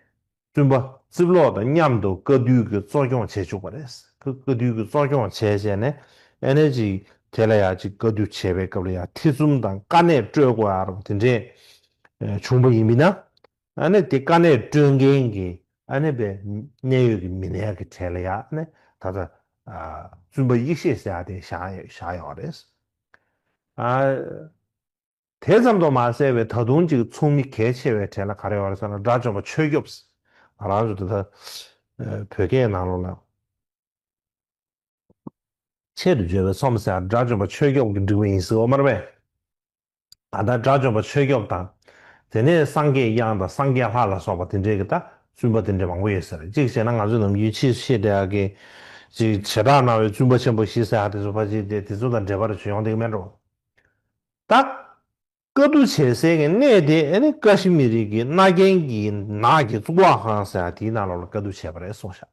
བཙུན་པ་རྩིབ་ལོགས་དང་མཉམ་དུ་བཀའ་བསྡུ་གི་གཙོ་སྐྱོང་བྱེད་བཅུག་པ་རེད། བཀའ་བཀའ་བསྡུ་གི་གཙོ་སྐྱོང་བྱས་བྱས་ནས་ཨ་ནི་ཅིག་དེ་ལ་ཡང་ཅིག་བཀའ་བསྡུ་བྱེད་པའི་སྐབས་ལ་ཡང་ཐེ་ཚོམ་དང་དཀའ་གནད་སྤྲོད་དགོས་ཡ་རུ་དེ་འདྲས་བྱུང་བ་ཡིན་མིན་ན། ཨ་ནི་དེ་དཀའ་གནད་སྤྲོད་མཁན་གྱི་ཨ་ནི་པའི་གནད་ཡོད་ཀྱི་མི་སྣའི་གི་གྲས་ལ་ཡང་ཨ་ནི་ད་ལྟ་བཙུན་པ་ཡེ་ཤེས་ཟེར་ཡ་དེ་བཞག་བཞག་ཡོད་རེད། ཨ། དེ་ཙམ་དུ་མ་ཟད་པའི་ད་དུང་ཅིག་ཚོགས་མི་གལ་ཆེ་བའི་གྲས་ལ་ག་རེ་ཡོད་རེད་ཟེར་ན། དགྲ་བཅོམ་པ་ཆོས་སྐྱོབ། ང་རང་ཚོ་ད་ལྟ་བོད་སྐད་ནང་ལོགས་ལ་ཆེད་དུ་བརྗོད་པའི་ཚོམས་ཟེར་ཡ་དགྲ་བཅོམ་པ་ཆོས་སྐྱོབ་ཀྱི་འབྲི་བ་ཡིན་ཟེར་བ་མ་རེད་པས། ད་ལྟ་དགྲ་བཅོམ་པ་ཆོས་སྐྱོབ་དང་། དེ་ནས་སངས་རྒྱས་དབྱངས་དང་སངས་རྒྱས་ལྷ་ལ་སོགས་པ་དེ་འདྲའི་གི་ད་བཙུན་པ་དེ་འདྲ་མང་པོ་ཡོད་ས་རེད། གཅིག་བྱས་ན་ང་ཚོས་ནམ་རྒྱུན་ཆེས་བཤད་བསྡད་ཡག་གི་ཅིག་བྱེ་བྲག་སྣང་བའི་བཙུན་པ་ཆེན་པོ་བཞི་ཟེར་ཡག་དེ་ཚོ་ཕལ་ཆེར་དེ་དེ་ཚོ་དང་འབྲེལ་བ་རེ་བྱུང་ཡོང་བསྡད་ཀྱི་མེད་འགྲོ། ད་བཀའ་བསྡུ་བྱེད་སའི་གི་གནས་དེ་ཨ་ནི་ཀ་ཤི་མི་རི་གི་སྣ་རྒྱན་གྱི་ནགས་ཀྱི་གཙུག་ལག་ཁང་ཟེར་ཡ་དེའི་ནང་ལོགས་ལ་བཀའ་བསྡུ་བྱས་པ་རེད་གསུངས་ཤག་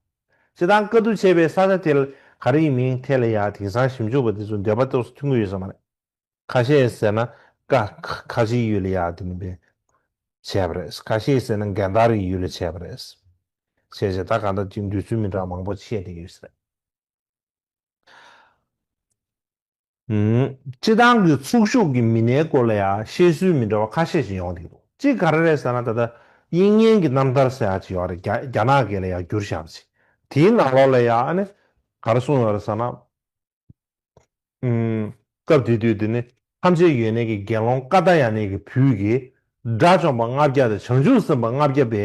སྤྱིར་བཏང་བཀའ་བསྡུ་བྱས་པའི་ས་ཆ་དེ་ལ་ག་རེ་ཡིན་མིན་ཐད་ལ་ཡ་དེང་སང་ཞིབ་འཇུག་པ་དེ་ཚོ་འདོད་པ་ཏོག་ཙམ་མཐུན་གྱི་ཡོད་ས་མ་རེད། ཁ་ཤས་ཟེར་ན་ཀ་ཁ་ཆེའི་ཡུལ་ལ་ཡ་དེ་ནི་བྱས་པ་རེད། ཁ་ཤས་ཟེར་ན་གན་དྷ་རའི་ཡུལ་ལ་བྱས་པ་རེད། བྱས་བྱས་ད་གང་ལྟར་ཅིག་འདོད་ཚུལ་མི་འདྲ་བ་མང་པོ་བཤད་བསྡད་ཡོད་ས་རེད། སྤྱིར་བཏང་གི་ཚོགས་ཞུགས་ཀྱི་མི་སྣའི་སྐོར་ལ་ཡང་བཤད་སྲོལ་མི་འདྲ་བ་ཁ་ཤས་ཤིག་ཡོང་བསྡད་འདུག་གཅིག་ག་རེ་རེད་ཟེར་ན། ད་ལྟ་དབྱིག་གཉེན་གྱི་རྣམ་ཐར་ཟེར་ཡག་ཅིག་ཡོད་རེད། རྒྱ་རྒྱ་ནག་སྐད་ལ་ཡང་བསྒྱུར་བཞག་པ་ཅིག་དེའི་ནང་ལོགས་ལ་ཡང་ཨ་ནི་ག་རེ་གསུངས་ཡོད་རེད་ཟེར་ན། ཨུམ། སྐབས་དེ་དུས་དེ་ནི་ཐམས་ཅད་ཡོན་གནས་ཀྱི་དགེ་སློང་ཀ་ཏྱ་ཡ་ནའི་གི་བུས་ཀྱིས་དགྲ་བཅོམ་པ་ལྔ་བརྒྱ་དང་བྱང་ཆུབ་སེམས་དཔའ་ལྔ་བརྒྱ་པའི་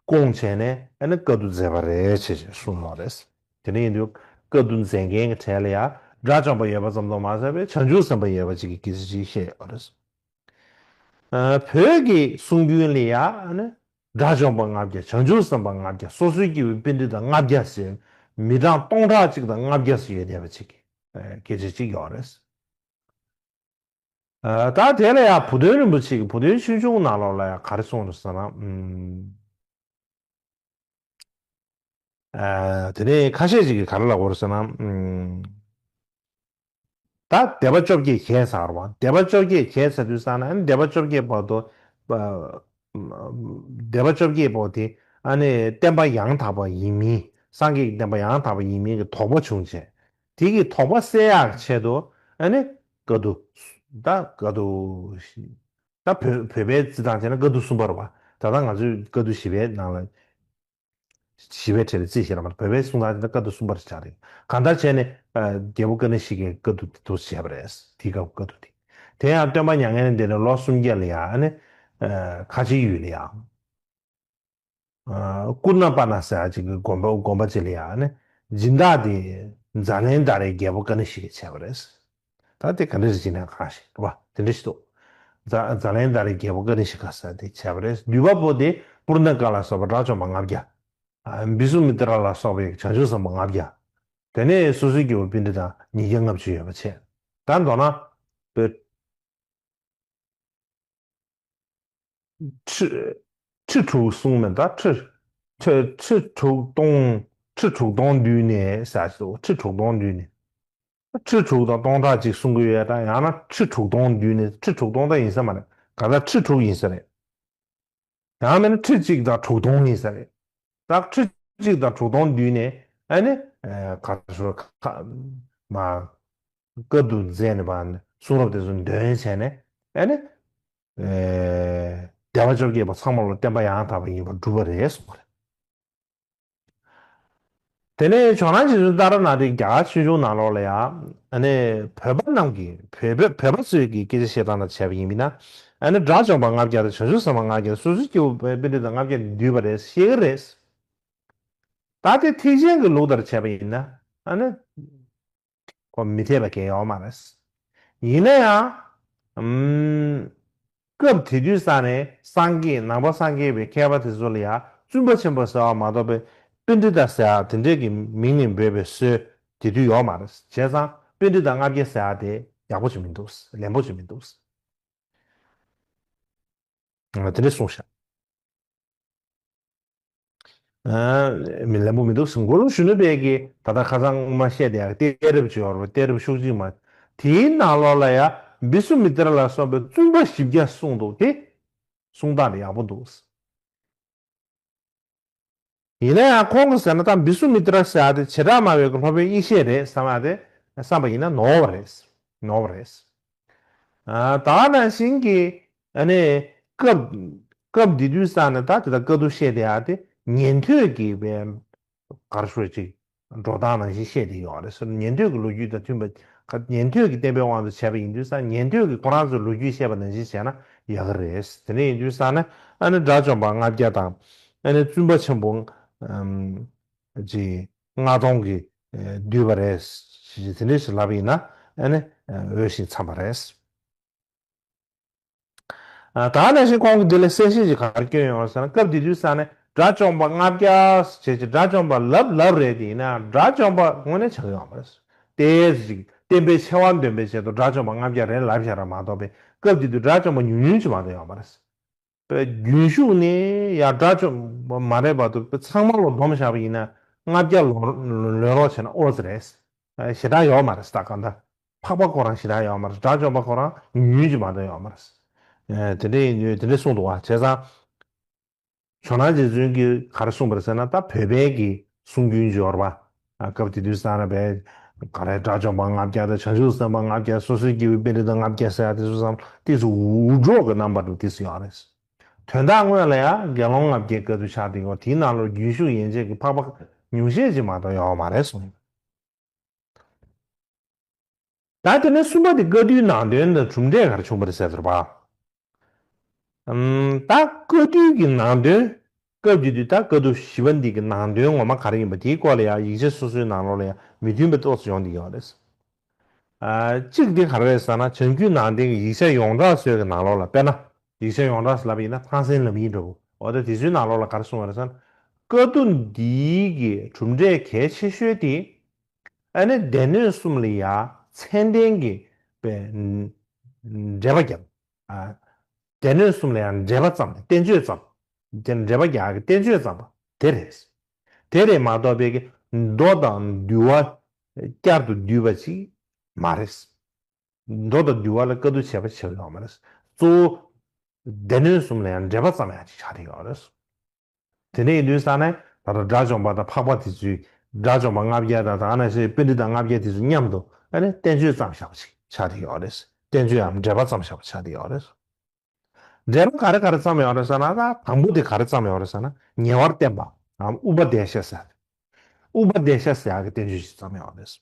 སྐོང་བྱས་ནས་ཨ་ནི་བཀའ་བསྡུ་མཛད་པ་རེད་ཅེས་གསུངས་ཡོད་རེད། དེ་འདྲ་ཡིན་དུས་བཀའ་བསྡུ་མཛད་མཁན་གྱི་གྲས་ལ་ཡང་དགྲ་བཅོམ་པ་ཡོད་པ་ཙམ་དུ་མ་ཟད་པའི་བྱང་ཆུབ་སེམས་དཔའ་ཡོད་པ་ཅིག་གི་སྐད་ཆ་ཅིག་བཤད་ཡོད་རེད། ཨ། བོད་ཀྱི་གསུང་རྒྱུན་ལ་ཡང་ཨ་ནི་དགྲ་བཅོམ་པ་ལྔ་བརྒྱ། བྱང་ཆུབ་སེམས་དཔའ་ལྔ་བརྒྱ། སོ་སོའི་སྐྱེ་བོའི་པཎྜི་ཏ་ལྔ་བརྒྱ་ཟེར་མི་གྲངས་སྟོང་ཕྲག་གཅིག་དང་ལྔ་བརྒྱ་ཟེར་ཡོད་བསྡད་པ་ཅིག་གི་སྐད་ཆ་ཅིག་ཡོད་རེད། ཨ། ད་དེ་ལ་ཡང་བུ་སྟོན་རིན་པོ་ཆེ་གི་བུ་སྟོན་ཆོས་འབྱུང་ནང་ལོགས་ལ་ཡང་ག་རེ་གསུངས་རེད་ཟེར་ན། ཨ། དེ་ནས་ཁ་ཤས་ཅིག་གིས་ག་རེ་ལབ་ཀྱི་ཡོད་རེད་ཟེར་ན། ད་སྡེ་པ་བཅོ་བརྒྱད་བྱས་ཚར་བ། སྡེ་པ་བཅོ་བརྒྱད་བྱས་ཚར་དུས་ཙམ་ན་ཨ་ནི་སྡེ་པ་བཅོ་བརྒྱད་པོ་དེ། སྡེ་པ་བཅོ་བརྒྱད་པོ་དེ་ཨ་ནི་བསྟན་པ་ཡང་དག་པ་ཡིན་མིན། སངས་རྒྱས་ཀྱི་བསྟན་པ་ཡང་དག་པ་ཡིན་མིན་གྱི་དོགས་པ་བྱུང་བྱས། དེ་གི་དོགས་པ་སེལ་ཡག་ཆེད་དུ་ཨ་ནི་བཀའ་བསྡུ། ད་བཀའ་བསྡུ། ད་བོད་བོད་པའི་རྩིས་སྟངས་བྱས་ན་བཀའ་བསྡུ་གསུམ་པ་རེད་པ། ད་ལྟ་ང་ཚོའི་བཀའ་བསྡུ་བཞི་པའི་ནང་ལ། བཞི་པའི་གྲས་ལ་རྩིས་བྱས་ན་མ་གཏོགས་བོད་པའི་གསུང་སྟངས་དེ་ལ་བཀའ་བསྡུ་གསུམ་པ་རེ་ཆགས་རེད། གང་ལྟར་བྱས་ནས་རྒྱལ་པོ་ཀ་ཎི་ཤི་ཀའི་བཀའ་བསྡུ་དེ་འདུག་སེ་བྱས་པ་རེད། དེའི་སྐབས་བཀའ་བསྡུ་དེ། དེ་ཡང་སྟོན་པ་མྱ་ངན་ལས་འདས་ནས་ལོ་སུམ་བརྒྱ་ལ་ཡང་ཨ་ནི་ཁ་ཆེའི་ཡུལ་ལ་ཡང་ཀུ་ན་པ་ན་ཟེར་ཡག་ཅིག་གི་དགོན་པ་དགོན་པ་ཅིག་ལ་ཡང་ཨ་ནི་སྦྱིན་བདག་དེ་ཛ་ལན་ད་རའི་རྒྱལ་པོ་ཀ་ཎི་ཤི་ཀས་བྱས་པ་རེད། ད་དེ་ག་འདྲ་ཞིག་ཅིག་ན་གང་ཞིག་རེད་པ། དེ་འདྲ་ཞིག་འདུག་ཛ་ཛ་ལན་ད་རའི་རྒྱལ་པོ་ཀ་ཎི་ཤི་ཀ་ཟེར་དེ་བྱས་པ་རེད། བདུན་པ་པོ་དེ་པུར་ཎ་ཀ་ལ་སོགས་པ་དགྲ་བཅོམ་པ་ལྔ་བརྒྱ། ཨ། བི་སུ་མི་ཏྲ་ལ་སོགས་པའི་བྱང་ཆུབ་སེམས་དཔའ་ལྔ་བརྒྱ། དེ་ནས་སོ་སོའི་སྐྱེ་བོ་པཎྜི་ཏ་ཉིས་བརྒྱ་ལྔ་བཅུ་ཡོད་པ་བྱས། ད་མདོར་ན་པའི་ཁྲི་ཁྲི་དྲུག་གསུངས་མེད་ད། ཁྲི་ཁྲི་ཁྲི་དྲུག་སྟོང་། ཁྲི་དྲུག་སྟོང་མདུན་ནས་ཟེར་ཞིག་འདུག་ཁྲི་དྲུག་སྟོང་མདུན་ནས། ཁྲི་དྲུག་དང་སྟོང་ཕྲག་གཅིག་གསུང་གི་ཡོད་ད། ཡང་ན་ཁྲི་དྲུག་སྟོང་མདུན་ནས། ཁྲི་དྲུག་སྟོང་ད་ཡིན་ས་མ་རེད། ག་ད་ཁྲི་དྲུག་ཡིན་ས་རེད། ཡང་མིན་ན་ཁྲི་གཅིག་དང་དྲུག་སྟོང་ཡིན་ས་རེད། ད་ཁྲི་གཅིག་དང་དྲུག་སྟོང་མདུན་ནས་ཨ་ནི་ཨ་ག་ཚོད་ཁ་མ་ བཀའ་བསྡུ་མཛད་ནས་པ་གསུང་རབ་དེ་ཚོ་འདོན་བྱས་ནས་ཨ་ནི། ཨེ། སྡེ་པ་བཅོ་བརྒྱད་པ་ཚང་མ་ལ་བསྟན་པ་ཡང་དག་པ་ཡིན་པར་གྲུབ་པ་རེད་གསུངས་པ་རེད། དེ་ནས་ཇོ་ནང་རྗེ་བཙུན་ཏཱ་ར་ནཱ་ཐའི་རྒྱ་གར་ཆོས་འབྱུང་ནང་ལོགས་ལ་ཡང་ཨ་ནི་བོད་པ་རྣམས་ཀྱིས་བོད་པ་བོད་པ་ཚོས་ཀྱི་སྐད་ཆ་བཤད་སྟངས་དང་བྱས་པ་ཡིན་ན། ཨ་ནི་དགྲ་བཅོམ་པ་ལྔ་བརྒྱ་དང་བྱང་ཆུབ་སེམས་དཔའ་ལྔ་བརྒྱ་སོ་སོའི་སྐྱེ་བོ་པཎྜི་ཏ་ལྔ་བརྒྱ་འདུས་པ་རེད་ཤེས་ཀྱི་རེད། ད་དེ་ཐེག་ཆེན་གྱི་ལུགས་ལྟར་བྱས་པ་ཡིན་ན་ཨ་ནི། ཁོ་མི་འཐད་པ་གང་ཡང་ཡོད་མ་རེད། ཡིན་ན་ཡང་། ཨམ། སྐབས་དེ་དུས་ས་ནས་སངས་རྒྱས་ནང་པ་སངས་རྒྱས་པའི་མཁས་པ་དེ་ཚོ་ལ་ཡང་བཙུན་པ་ཆེན་པོ་ཟེར་བ་མ་གཏོགས་པའི་པཎྜི་ཏ་ཟེར་བ་དེ་འདྲས་ཀྱི་མིང་ནས་འབོད་པའི་སྲོལ་དེ་དུས་ཡོད་མ་རེད། བྱས་ཙང་པཎྜི་ཏ་ལྔ་བརྒྱ་ཟེར་བ་དེ་ཡག་པོ་ཅིག་མི་འདུག་ལན་པོ་ཅིག་མི་འདུག་དེ་འདྲས་གསུངས་ཤག་ཨ། མི་ལན་པོ་མི་འདུག་གུ་རུ་གཞོན་ནུ་དཔལ་གྱིས་ད་ལྟ་ཁ་སང་སྔོན་མ་བཤད་དེ་ཡག་གཏད་རབས་ཅིག་ཡོད་རེད། གཏད་རབས་ཤུགས་ཆེ་མ། དེའི་ནང་ལོགས་ལ་ཡ་བི་སུ་མི་ཏྲ་ལ་སོགས་པའི་བཙུན་པ་བཞི་བརྒྱ་གསུངས་འདུག་དེ་གསུང་སྟངས་དེ་ཡག་པོ་འདུག་ཡིན་ན་ཡང་ཁོང་གིས་ཟེར་ན་ད་བི་སུ་མི་ཏྲ་ཟེར་ཡ་དེ་བྱེ་བྲག་སྨྲ་བའི་སློབ་དཔོན་ཡེ་ཤེས་རེད་བསམ་ཡ་དེ་བསམ་པ་ཡིན་ན་ནོར་བ་རེད། ནོར་བ་རེད། ཨ། ད་ག་ནང་བཞིན་གྱི་ཨ་ནི་སྐབས་སྐབས་འདི་དུས་ས་ནས་ད་དེ་ལྟར་བཀའ་བསྡུ་བཤད་བསྡད་ཡ་དེ་ཉན་ཐོས་ཀྱི་བའི་གར་ཤོར་ཅིག་འགྲོ་སྟངས་ནང་བཞིན་བཤད་བསྡད་ཡོད་རེད་ཟེར། ཉན་ཐོས་ཀྱི་ལོ་རྒྱུས་དང་མཐུན་པ། ཉན་ཐོས་ཀྱི་བསྟན་པའི་དབང་དུ་བྱས་པ་ཡིན་དུས་ས་ཉན་ཐོས་ཀྱི་ཁོ་རང་ཚོའི་ལོ་རྒྱུས་བཤད་པ་ནང་བཞིན་བྱས་ན་ཡག་གི་རེད། དེ་འདྲ་ཡིན་དུས་ས་ན་ཨ་ནི་དགྲ་བཅོམ་པ་ལྔ་བརྒྱ་དང་ཨ་ནི་བཙུན་པ་ཆེན་པོ་ཅིག་ལྔ་སྟོང་གིས་བསྡུས་པ་རེད། དེ་འདྲ་ཞིག་ལབ་པ་ཡིན་ན་ཨ་ནི་འོས་ཤིང་འཚམས་པ་རེད། ཨ། ད་ནང་བཞིན་ཁོང་གིས་འདི་ལ་གསལ་བཤད་ཅིག་ག་རེ་བསྐྱོན་ཡོང་ཟེར་ན། སྐབས་དེ་དུས་ས་ནས་དགྲ་བཅོམ་པ་ལྔ་བརྒྱ་བྱས་ཀྱི་དགྲ་བཅོམ་པ་ལབ་ལབ་རེད། དེ་ཡིན་ན་དགྲ་བཅོམ་པ་དངོས་གནས་ཆགས་ཀྱི་ཡོད་མ་རེད། ཏོག་ཙམ་ཅིག་བསྟན་པའི་ཆེ་བ་འདོན་པའི་ཆེད་དུ་དགྲ་བཅོམ་པ་ལྔ་བརྒྱ་རེད་ལབ་བཞག་ར་མ་གཏོགས་པའི་སྐབས་དེ་དུས་དགྲ་བཅོམ་པ་ཉུང་ཉུང་ཅིག་མ་གཏོགས་ཡོད་མ་རེད། པའི་རྒྱུན་ཞུགས་ནས་ཡར་དགྲ་བཅོམ་པ་མ་རེད་པ་དུ་ཚང་མ་ལོ་བསྡོམས་བཞག་པ་ཡིན་ན་ལྔ་བརྒྱ་ལོན་ལོན་རོགས་བྱས་ན་ཨོ་ཙི་རེད། ཞེ་དྲག་ཡོད་མ་རེད། ད་གང་ལྟར་འཕགས་པ་ཁོ་རང་ཞེ་དྲག་ཡོད་མ་རེད། དགྲ་བཅོམ་པ་ཁོ་རང་ཉུང་ཉུང་ཅིག་མ་གཏོགས་ཡོད་མ་རེད། དེ་འདྲ་ཡིན་དུས་དེ་འདྲ་གསུངས་འདུག་བ། བྱས་ཙང་ཇོ་ནང་རྗེ་བཙུན་གྱིས་ག་རེ་གསུངས་པ་རེད་ཟེར་ན། ད་བོད་པའི་གི་གསུང་རྒྱུན་འབྱོར་བ། སྐབས་དེ་དུས་ས་ན་བའི་ག་རེ་དགྲ་བཅོམ་པ་ལྔ་བརྒྱ་དང་བྱང་ཆུབ་སེམས་དཔའ་ལྔ་བརྒྱ། སོ་སོའི་སྐྱེ་བོའི་པཎྜི་ཏ་ལྔ་བརྒྱ་ཟེར་ཡ་དེ་ཚོ་ཙམ་ཏོག་ཙམ་འུར་སྒྲོག་གི་རྣམ་པ་འདུག་ཏོག་ཙམ་ཡོད་རེད། དོན་དག་དངོས་ལ་ཡང་དགེ་སློང་ལྔ་བརྒྱའི་བཀའ་བསྡུ་ཆགས་བསྡད་ཡོད། དེའི་ནང་ལོགས་རྒྱུན་ཞུགས་ཡན་ཆད་ཀྱི་འཕགས་པ་ཉུང་ཤས་ཅིག་མ་གཏོགས་ཡོད་མ་རེད་གསུངས། ད་དེ་ནས་གསུམ་པ་དེ་བཀའ་བསྡུའི་ནང་དོན་དང་གྲུབ་འབྲས་ག་རེ་བྱུང་བ་རེད་ཟེར་དུས་པ། ཨམ། ད་བཀའ་བསྡུའི་གི་ནང་དོན། སྐབས་དེ་དུས་ད་བཀའ་བསྡུ་བཞི་པ་འདི་གི་ནང་དོན་ངོ་མ་ག་རེ་ཡིན་པ་དེའི་སྐོར་ལ་ཡང་ཡིག་ཆ་སོ་སོའི་ནང་ལོགས་ལ་ཡང་མི་མཐུན་པ་ཏོག་ཙམ་ཡོང་བསྡད་ཡོད་རེད། ཨ། གཅིག་དེ་ག་རེ་རེད་ཟེར་ན། བྱང་རྒྱུད་ནང་བསྟན་གྱི་ཡིག་ཆ་ཡོངས་གྲགས་ཚོའི་གི་ནང་ལོགས་ལ། དཔེར་ན་ཡིག་ཆ་ཡོངས་གྲགས་ལབ་པ་ཡིན་ན་ཐང་སན་ལམ་ཡིག་འདྲ་བོ། འོ་ད་དེ་ཚོའི་ནང་ལོགས་ལ་ག་རེ་གསུངས་པ་རེད་ཟེར་ན། བཀའ་བསྡུ་འདིའི་གི་གྲུབ་འབྲས་གལ་ཆེ་ཤོས་དེ། ཨ་ནི་སྡེ་སྣོད་གསུམ་ལ་ཡང་མཚན་ལྡན་གྱི་པའི་འགྲེལ་པ་བརྒྱབ། ཨ། སྡེ་སྣོད་གསུམ་ལ་ཡང་འགྲེལ་པ་བརྩམས་ནས་བསྟན་བཅོས་བརྩམས། དེ་འགྲེལ་པ་རྒྱག་གི་བསྟན་བཅོས་བརྩམས་པ་དེ་རེད། དེ་རེད་མ་གཏོགས་པའི་གི་མདོ་དང་འདུལ་བ་བསྐྱར་དུ་བསྡུས་པ་ཅིག་མ་རེད། མདོ་དང་འདུལ་བ་ལ་བཀའ་བསྡུ་བྱས་པ་ཆགས་ཡོད་མ་རེད། གཙོ་བོ་སྡེ་སྣོད་གསུམ་ལ་ཡང་འགྲེལ་པ་བརྩམས་ཡག་ཅིག་ཆགས་བསྡད་ཡོད་རེད། དེ་འདྲ་ཡིན་དུས་ས་ནས་ད་ལྟ་དགྲ་བཅོམ་པ་དང་འཕགས་པ་དེ་ཚོས། དགྲ་བཅོམ་པ་ལྔ་བརྒྱ་དང་ད་ག་ནང་བཞིན་པཎྜི་ཏ་ལྔ་བརྒྱ་དེ་ཚོ་མཉམ་དུ་ཨ་ནི་བསྟན་བཅོས་བརྩམས་བཞག་པ་ཅིག་ཆགས་བསྡད་ཡོད་རེད། བསྟན་བཅོས་འམ་འགྲེལ་པ་བརྩམས་བཞག་པ་ཆགས་བསྡད་ཡོད་རེད། འགྲེལ་པ་ག་རེ་ག་རེ་བརྩམས་ཡོད་རེད་ཟེར་ན། ད་དང་པོ་དེ་ག་རེ་བརྩམས་ཡོད་རེད་ཟེར་ན། ཉེ་བར་བསྟན་པའམ་ཨུ་པ་དེ་ཤ་ཟེར། ཨུ་པ་དེ་ཤ་ཟེར་ཡག་གི་བསྟན་བཅོས་ཤིག་བརྩམས་ཡོད་རེད།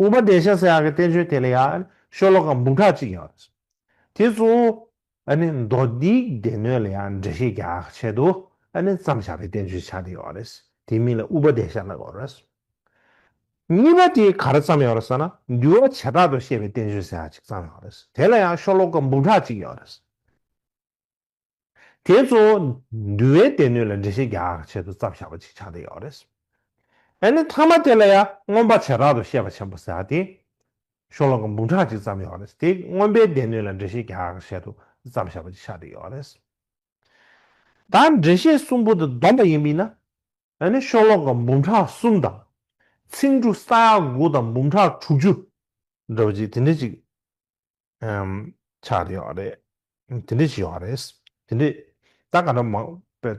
ཨུ་པ་དེ་ཤ་ཟེར་ཡག་གི་བསྟན་བཅོས་དེ་ལ་ཡང་ཤོ་ལོ་ཀ་འབུམ་ཕྲག་གཅིག་ཡོད་རེད། དེ་ཚོ་ཨ་ནི་མདོ་སྡེའི་སྡེ་སྣོད་ལ་ཡང་འགྲེལ་བཤད་རྒྱག་ཆེད་དུ་ཨ་ནི་བརྩམས་བཞག་པའི་བསྟན་བཅོས་ཆགས་བསྡད་ཡོད་རེད། དེའི་མིང་ལ་ཨུ་པ་དེ་ཤ་ལབ་ཡོད་རེད། གཉིས་པ་དེ་ག་རེ་བརྩམས་ཡོད་རེད་ཟེར་ན། འདུལ་བ་བྱེ་བྲག་ཏུ་བཤད་པའི་བསྟན་བཅོས་ཟེར་ཡག་ཅིག་བརྩམས་ཡོད་རེད། དེ་ལ་ཡང་ཤོ་ལོ་ཀ་འབུམ་ཕྲག་གཅིག་ཡོད་རེད། དེ་ཚོ་འདུལ་བའི་སྡེ་སྣོད་ལ་འགྲེལ་བཤད་རྒྱག་ཆེད་དུ་བརྩམས་བཞག་པ་ཅིག་ཆགས་བསྡད་ཡོད་རེད། ཨ་ནི་ཐ་མ་དེ་ལ་ཡང་མངོན་པ་བྱེ་བྲག་ཏུ་བཤད་པ་ཆེན་པོ་ཟེར་ཡག་དེ། ཤོ་ལོ་ཀ་འབུམ་ཕྲག་གཅིག་བརྩམས་ཡོད་རེད། དེ་མངོན་པའི་སྡེ་སྣོད་ལ་འགྲེལ་བཤད་རྒྱག་ཆེད་དུ་བརྩམས་བཞག་པ་ཅིག་ཆགས་བསྡད་ཡོད་རེད། ད་འགྲེལ་བཤད་གསུམ་པོ་དེ་བསྡོམས་པ་ཡིན་པ་ཡིན་ན། ཨ་ནི་ཤོ་ལོ་ཀ་འབུམ་ཕྲག་གསུམ་དང་། ཚིག་འབྲུ་ས་ཡ་དགུ་དང་འབུམ་ཕྲག་དྲུག་ཅུ་འདྲ་བོ་ཅིག་དེ་འདྲ་ཅིག་ཨམ། ཆགས་བསྡད་ཡོད་རེད། དེ་འདྲ་ཅིག་ཡོད་རེད། དེ་འདྲ་ད་ག་འདྲ་མང་པའི་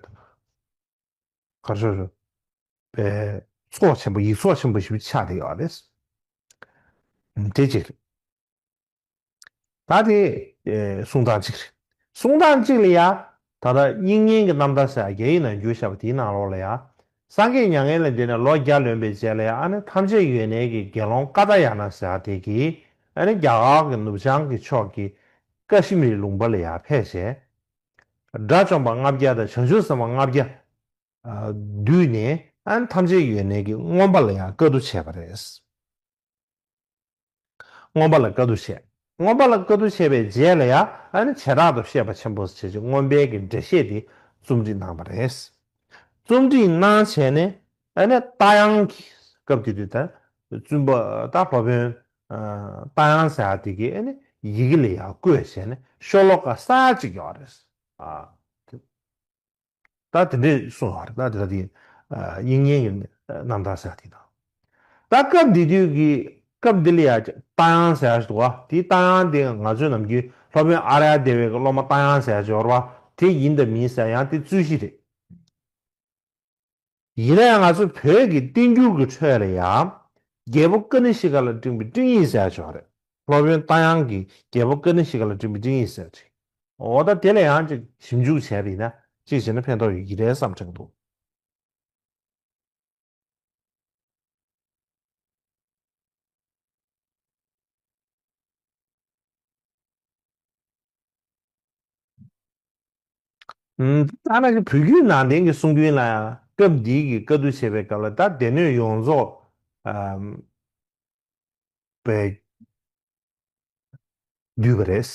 གར་ཤོར་པའི་ཚོགས་ཆེན་པོ། ཡིག་ཚོགས་ཆེན་པོ་ཞིག་ཆགས་བསྡད་ཡོད་རེད། དེ་གཅིག་རེད། ད་དེ་ཨེ་གསུང་སྟངས་གཅིག་རེད། གསུང་སྟངས་གཅིག་ལ་ཡ། ད་ལྟ་དབྱིག་གཉེན་གྱི་རྣམ་ཐར་ཟེར་ཡ་རྒྱ་ཡིག་ནང་བསྒྱུར་བཞག་པ་དེའི་ནང་ལོགས་ལ་ཡ། སངས་རྒྱས་མྱ་ངན་ལས་འདས་ནས་ལོ་བརྒྱ་ལོན་པའི་རྗེས་ལ་ཡ། ཨ་ནི་ཐམས་ཅད་ཡོན་གནས་ཀྱི་དགེ་སློང་ཀཱ་ཏྱཱ་ཡ་ན་ཟེར་ཡ་དེ་གིས། ཨ་ནི་རྒྱ་གར་གྱི་ནུབ་བྱང་གི་ཕྱོགས་ཀྱི་ཀ་ཤི་མིར་ལུང་པ་ལ་ཡ་ཕེབས་བྱས། དགྲ་བཅོམ་པ་ལྔ་བརྒྱ་དང་བྱང་ཆུབ་སེམས་དཔའ་ལྔ་བརྒྱ་བསྡུས་ནས། ཨ་ནི་ཐམས་ཅད་ཡོན་གནས་ཀྱི་མངོན་པ་ལ་ཡང་བཀའ་བསྡུ་བྱས་པ་རེད། མངོན་པ་ལ་བཀའ་བསྡུ་བྱས། མངོན་པ་ལ་བཀའ་བསྡུ་བྱས་པའི་རྗེས་ལ་ཡང་། ཨ་ནི་བྱེ་བྲག་ཏུ་བཤད་པ་ཆེན་པོ་ཞེས་བྱ་བའི་མངོན་པའི་གི་འགྲེལ་བཤད་དེ་རྩོམ་སྒྲིག་གནང་བ་རེད། རྩོམ་སྒྲིག་གནང་བྱས་ནས། ཨ་ནི་རྟ་དབྱངས་ཀྱི་སྐབས་དེ་དུས་ད་བཙུན་པ་ད་སློབ་དཔོན་རྟ་དབྱངས་ཟེར་ཡ་དེ་གིས། ཨ་ནི་ཡི་གེ་ལ་ཡང་བཀོད་བྱས་ནས་ཤོ་ལོ་ཀ་གསར་པ་གཅིག་ཡོད་རེད། ཨ། ད་དེ་འདྲས་གསུངས་པ་རེད། ད་དེ་ལ་དེ་དབྱིག་གཉེན་གྱི་རྣམ་ཐར་ཟེར་དེ་དང་། ད་སྐབས་འདི་དུས་ཀྱི་སྐབས་འདི་ལ་ཡ་རྟ་དབྱངས་ཟེར་ཞིག་འདུག་པ། དེའི་རྟ་དབྱངས་དེ་ང་ཚོའི་ནམ་རྒྱུན་སློབ་དཔོན་ཨཱརྱ་དེ་བའི་གི་སློབ་མ་རྟ་དབྱངས་ཟེར་ཞིག་ཡོད་རེད་པ། དེ་ཡིན་དང་མིན་ཟེར་ཡང་དེ་རྩོད་གཞི་རེད། ཡིན་ན་ཡང་ང་ཚོ་བོད་ཀྱི་བསྟན་འགྱུར་གྱི་ཁྲོད་ལ་ཡང་། རྒྱལ་པོ་ཀ་ནི་ཤི་ཀ་ལ་སྤྲིངས་པའི་སྤྲིངས་ཡིག་ཟེར་ཡ་ཅིག་ཡོད་རེད། སློབ་དཔོན་རྟ་དབྱངས་ཀྱིས་རྒྱལ་པོ་ཀ་ནི་ཤི་ཀ་ལ་སྤྲིངས་པའི་སྤྲིངས་ཡིག་ཟེར་ཡ་ཅིག་འོ་ད་དེ་ལ་ཡང་ཅིག་ཞིབ་འཇུག་བྱས་པ་ཡིན་ན་ཅིག་བྱས་ན་ཕན་ཐོགས་ཡོད་ཀྱི་རེད་བསམ་དྲན་གྱི་འདུག་ཨུམ། ཐ་ན་གི་བོད་བརྒྱུད་ནང་བསྟན་གྱི་གསུང་རྒྱུན་ལ་ཡང་སྐབས་འདིའི་གི་བཀའ་བསྡུ་བྱས་པའི་སྐབས་ལ། ད་སྡེ་སྣོད་ཡོངས་རྫོགས། ཨམ། པས་བསྡུས་པ་རེད།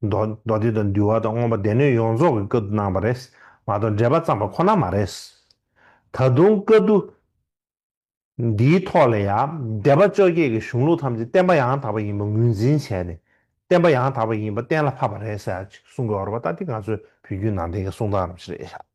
མདོ་མདོ་སྡེ་དང་འདུལ་བ་དང་མངོན་པ་སྡེ་སྣོད་ཡོངས་རྫོགས་ཀྱི་བཀའ་བསྡུ་གནང་བ་རེད་མ་གཏོགས་འགྲེལ་པ་བརྩམས་པ་ཁོ་ན་མ་རེད། ད་དུང་བཀའ་བསྡུ་འདིའི་ཐོག་ལ་ཡང་སྡེ་པ་བཅོ་བརྒྱད་ཀྱི་གཞུང་ལུགས་ཐམས་ཅད་བསྟན་པ་ཡང་དག་པ་ཡིན་པ་ངོས་འཛིན་བྱས་ནས། བསྟན་པ་ཡང་དག་པ་ཡིན་པ་གཏན་ལ་ཕབ་པ་རེད་ཟེར་ཅིག་གསུང་གི་ཡོད་རེད་པ། ད་འདི་ང་ཚོའི་བོད་བརྒྱུད་ནང་བསྟན་གྱི་གསུང་སྟངས་རང་ཞིག་རེད་ཤག